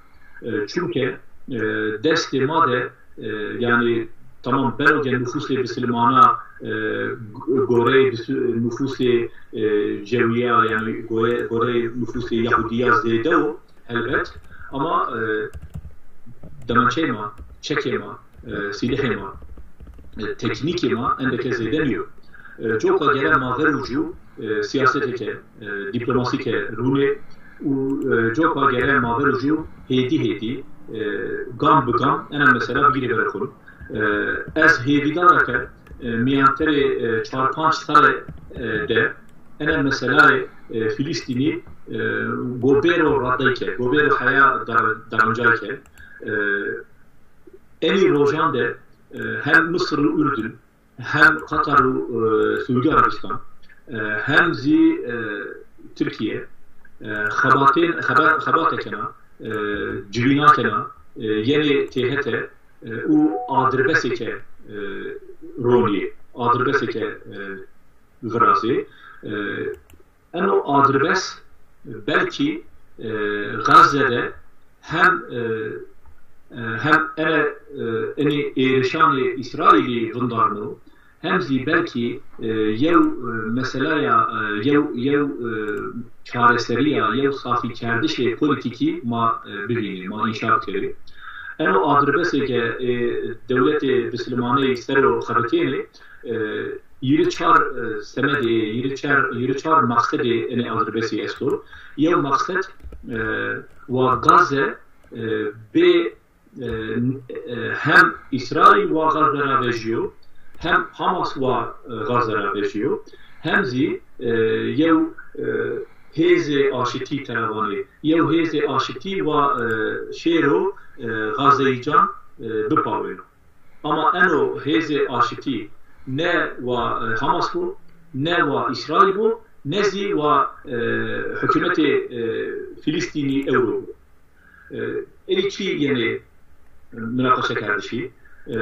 E, çunke, e, destê ma de, e, yani tamam beno ke nufusê bisilmana, e, g-, goreyê bisu-, nufusê, e, cewîya, yani gore-, goreyê nufusê Yahudîya zêde o, helbet. Ama, e, demançeyê ma, çekê ma, e, sîlihê ma, e, teknîkê ma endeke zêde nîyo. E, coka gere ma ver û jû, e, siyasetêke, e, dîplomasîke rûnê û, e, coka gere ma ver û jû hêdî hêdî, e, gam bi gam ena mesela bigîrê verê xwu. E, ez hêvîdar a ke, e, mîyanterê, e, çar panc serre, e, de ena meselayê, e, Filîstînî, e, go bêro radeyke, go bêro heya dar-, darancayke, e, enî rojan de, e, hem Misir û Urdun, hem Qatar û, e, Suudî Arabistan, e, hem zî, e, Tirkîye, e, xebatên, xeba-, xebate kena, e, civîna kena, e, yenê têhete, e, û adirbesêke, e, ronîyê, adirbesêke, e, virazê. E, Eno adirbes belkî, e, Gazze de hem, e, e, hem ene, e, enê êrişanê Îsraîlî vindarno, hem zî belkî, e, yew, e, meselaya, e, yew, yew, e, çareserîya, yew safîkerdişê polîtîkî ma, e, bivînê, ma înşa bikerê. Eno adirbesê ke, e, dewletê bisilmaneyî ser o xebitênê, e, hîrê çar, e, semedê, hîrê çar, hîrê çar maqsedê enê adirbesî esto. Yew maqsed, e, wa Gazze, e, bê, e, e, hem Îsraîl wa Gazze ra vejîyo, hem Hamas wa, e, Gazze ra vejîyo, hem zî, e, yew, e, hêzê aşitî tera vanê, yew hêzê aşitî wa, e, şêro, e, Gazzeyican, e, bipawêno. Ama eno hêzê aşitî ne wa, e, Hamas bo, ne wa Îsraîl bo, ne zî wa, e, hukûmetê, e, Filîstînî ewro bo. E, enî çî yenê minaqeşekerdişî. E,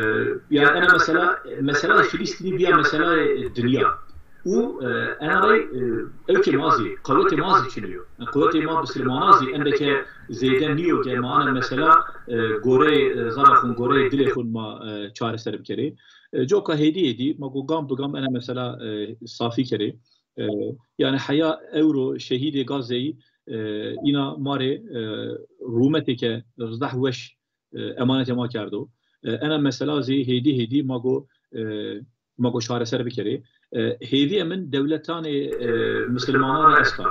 yani ena mesela, mesela Filîstînî bîya mesela dinya. Û, e, ena rey, e, ewkê ma zî, qewetê ma zî çin o. Qewetê ma bisilmana zî endeke zêde nîyo ke ma ena mesela, e, goreyê, e, zara xwin, goreyê dilê xwin ma, e, çareser bikerê. E, coka hêdî hêdî ma go gam bi gam ena mesela, e, safî kerê. E, yanî heya ewro şehîdê Gazeyî, e, îna ma rê, e, rûmetêke zaf weş, e, emanetê ma kerdo. E, ena mesela zî hêdî hêdî ma go, e, ma go çareser bikerê. E, hêvîyê min dewletanê, e, misilmanan ra esta.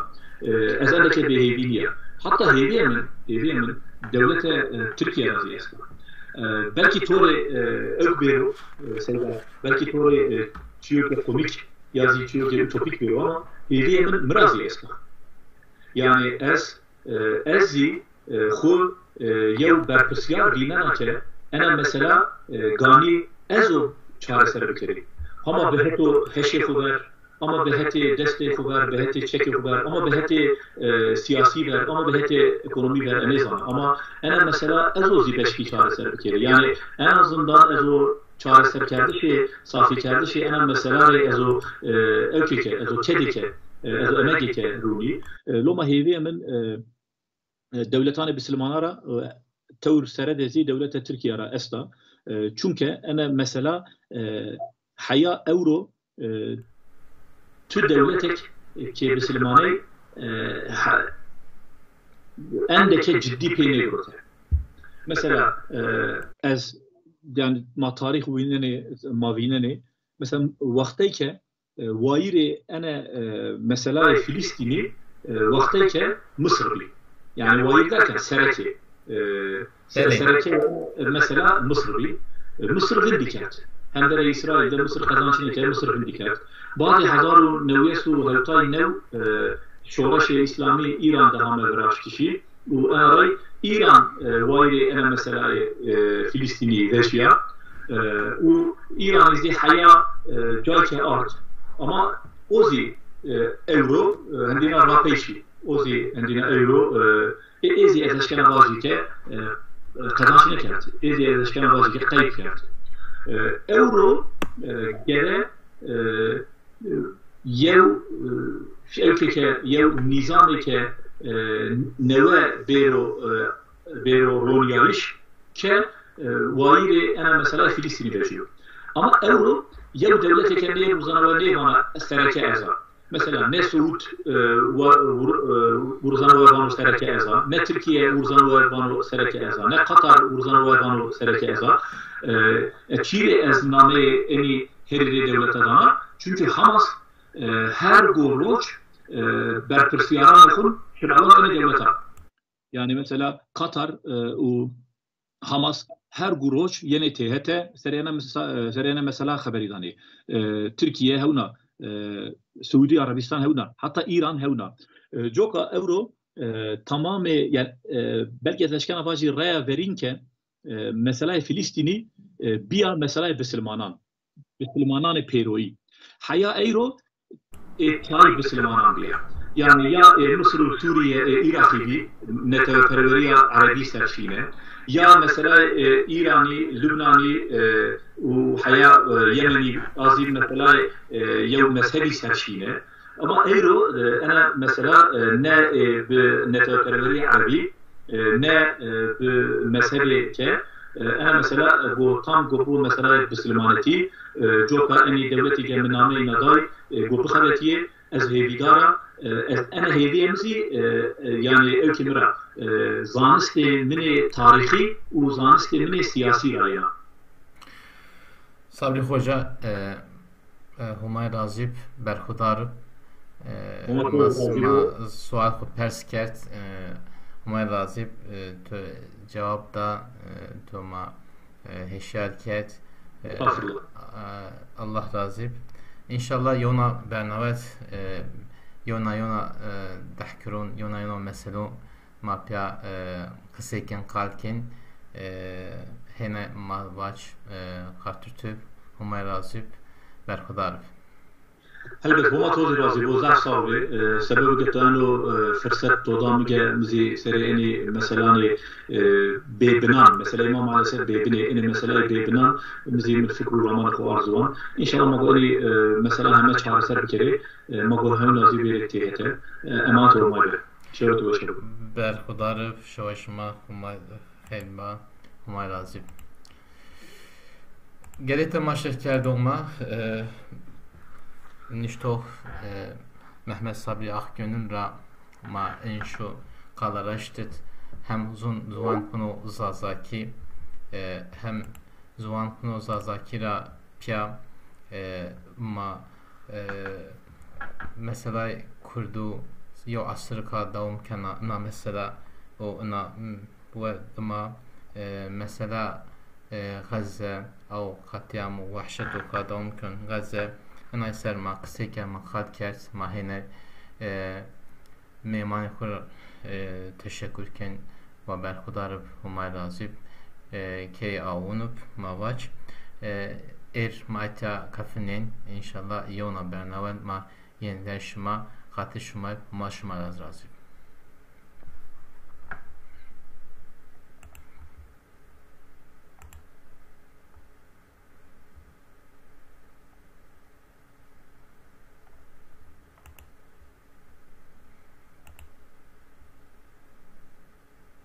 E, ez endeke bêhêvî nîya. Heta hêvîyê min, hêvîyê min dewlete, e, Tirkîye ra zî esta. E, belkî to rê, e, ewk bêro, e, Seyda, belkî to rê, e, çîyo ke komîk ya zî çîyo ke utopîk bêro ama hêvîyê min mi ra zî esta. Yanî ez, e, ez zî, e, xwu, e, yew berpirsiyar vînena ke ena mesela, e, ganî ez o çareser bikerî. Hama bi heto heşê xwu ver, ama bi hetê destê xwu ver, bi hetê çekê xwu ver, ama bi hetê, e, siyasî ver, ama bi hetê ekonomî ver, ez nêzana. Ama ena mesela ez o zî beşkî çareser bikerî. Yanî en azından ez o çareserkerdişê, safîkerdişê ena mesela rê ez o, e, ewkê ke, ez o kedê ke, e, ez o emegê ke rûnî. E, loma hêvîyê min, e, e, dewletanê bisilmanan ra, e, tewr sere de zî dewlete Tirkîya ra esta. E, çunke ena mesela, e, heya ewro, e, tu dewletek, e, ke bisilmaney, e, ha, endeke ciddî pê nêgirote. Mesela, e, ez, yanî ma tarîx vînenê, ma vînenê, mesela wextey ke, e, wayîrê ene, e, meselaya Filîstînî, e, wextey ke Misir bî. Yanî wayîr derken serekê, e, se-, Belê. Serekê, e, mesela Misir bî. E, Misir vindî kerd. Hemberê Îsraîl de Misir qezancî nêkerd, Misir vindî kerd. Badê hezar û new sey û hewtay new, e, şoreşê Îslamî Îran de hame viraştişî. Û ena ray Îran, e, wayîrê ena meselayê, e, Filîstînî vejîya. E, û Îranî zî heya, e, cayke ard. Ama o zî, e, ewro, e, hendîna rapey şî. O zî hendîna ewro, e, ê, ê zî ez eşkena vajî ke, e, e, qedanc nêkerd. Ê zî ez eşkena vajî ke qeyb kerd. E, ewro, e, gere, e, yew, e, ewkê ke, yew nîzamê ke, e, newe bêro, e, bêro ronîyayîş ke, e, wayîrê ena mesela Filîstînî vejîyo. Ama ewro yew dewletê ke nê ruzanawe nêvana sereke ez a. Mesela ne Suud, e, wa-, wur-, e, wurzanawe vano sereke ez a, ne Tirkîye wurzanawe vano sereke ez a, ne Qatar wurzanawe vano sereke ez a. E, e, çîrê ez nameyê enî herî rê dewlete dana? Çunkî Hamas, e, her go roc, e, berpirsîyaranê xwu şirewano enê dewletan. Yanî mesela Qatar, e, û Hamas her go roc yenê têhete, serê ena mesa-, e, serê ena mesela xeberî danê. E, Tirkîye hewna, e, Siûdî Erebîstan hewna, heta Îran hewna. E, coka ewro, e, tamamê, yanî, e, belkî ez eşkena vajî reya verîn ke, e, meselaya Filîstînî, e, bîya meselaya bisilmanan. Bisilmananê pêroyî. Heya eyro ê tayê bisilmanan bîya. Yanî ya ê Misir û Sûrîye, ê Îraqî bî, neteweperwerîya erebî ser şîne. Ya mesela ê Îranî, Lubnanî, e, û heya, e, Yemenî a zî mesela, e, yew mezhebî ser şîne. Ama eyro, e, ena mesela, e, ne, e, bi neteweperwerîya erebî, e, ne, e, bi mezhebê ke, e, ena mesela, e, go tam go bo mesela bisilmanetî, e, coka enî dewletî ke mi nameyê na day, e, go bixebetîyê, ez hêvîdar a, e, ez, ena hêvîyê mi zî, e, e, yanî ewkê mi ra, e, zanistê min ê tarîxî û zanistê min ê sîyasî ra yena. Sabrî Xoca, e, e, Humay razî b, berxudar b. E, Huma to ma, razî bo. Ma sual xwu pers kerd, e, Humay razî b, e, to cewab da, e, to ma, e, hişyar kerd. E, Estağfurullah. E, Allah razî b. Înşallah yewna bernawet, e, yewna yewna, e, dehkirûn, yewna yewna meselûn, ma pîya, e, qisey kên, qal kên, e, hêna ma vac, e, xatir tu b, Humay razî b, berxudar b. Helbet, Homa to zî razî bo, zaf sağ bê. E, sebebê ke to eno, e, firset to da mi ke mi zî serê enî meselanê, e, bêbinan, meseleyê ma maalesef bêbin ê, enê meseleyê bêbinan mi zî mi fikr û ramanê xo ard ziwan. Înşallah ma go enî, e, meselan heme çareser bikerê, e, ma go hewna zî bêrê têhete. E, emanetê Homay be. Şewe to weş bo. Berxudar b, şewa şima Humay xeyr ba, Humay razî b. Gelê temaşekerdox ma, e, niştox, e, Mehmet Sabri Akgönül ra ma in şu qala raştid hem zun, ziwan kuno Zazaki, e, hem ziwan kuno Zazaki ra piya, e, ma, e, meselay Kurdu yew asirika dewam kena, ina mesela o ina, m, we dima, e, mesela, e, Gaze, ew qetlîam û wehşet o ka dewam ken Gaze, inay ser ma qisey kerd, ma qal kerd, ma hêne, e, mêmanê xwu ra, e, teşekur ken, wa berxudar ib, Humay razî ib, e, key awun ib, ma vac. E, êr ma etya kefinên, înşallah yewna bernawe ma yên ver şima, xatir şima ib, Huma şima ra razî ib.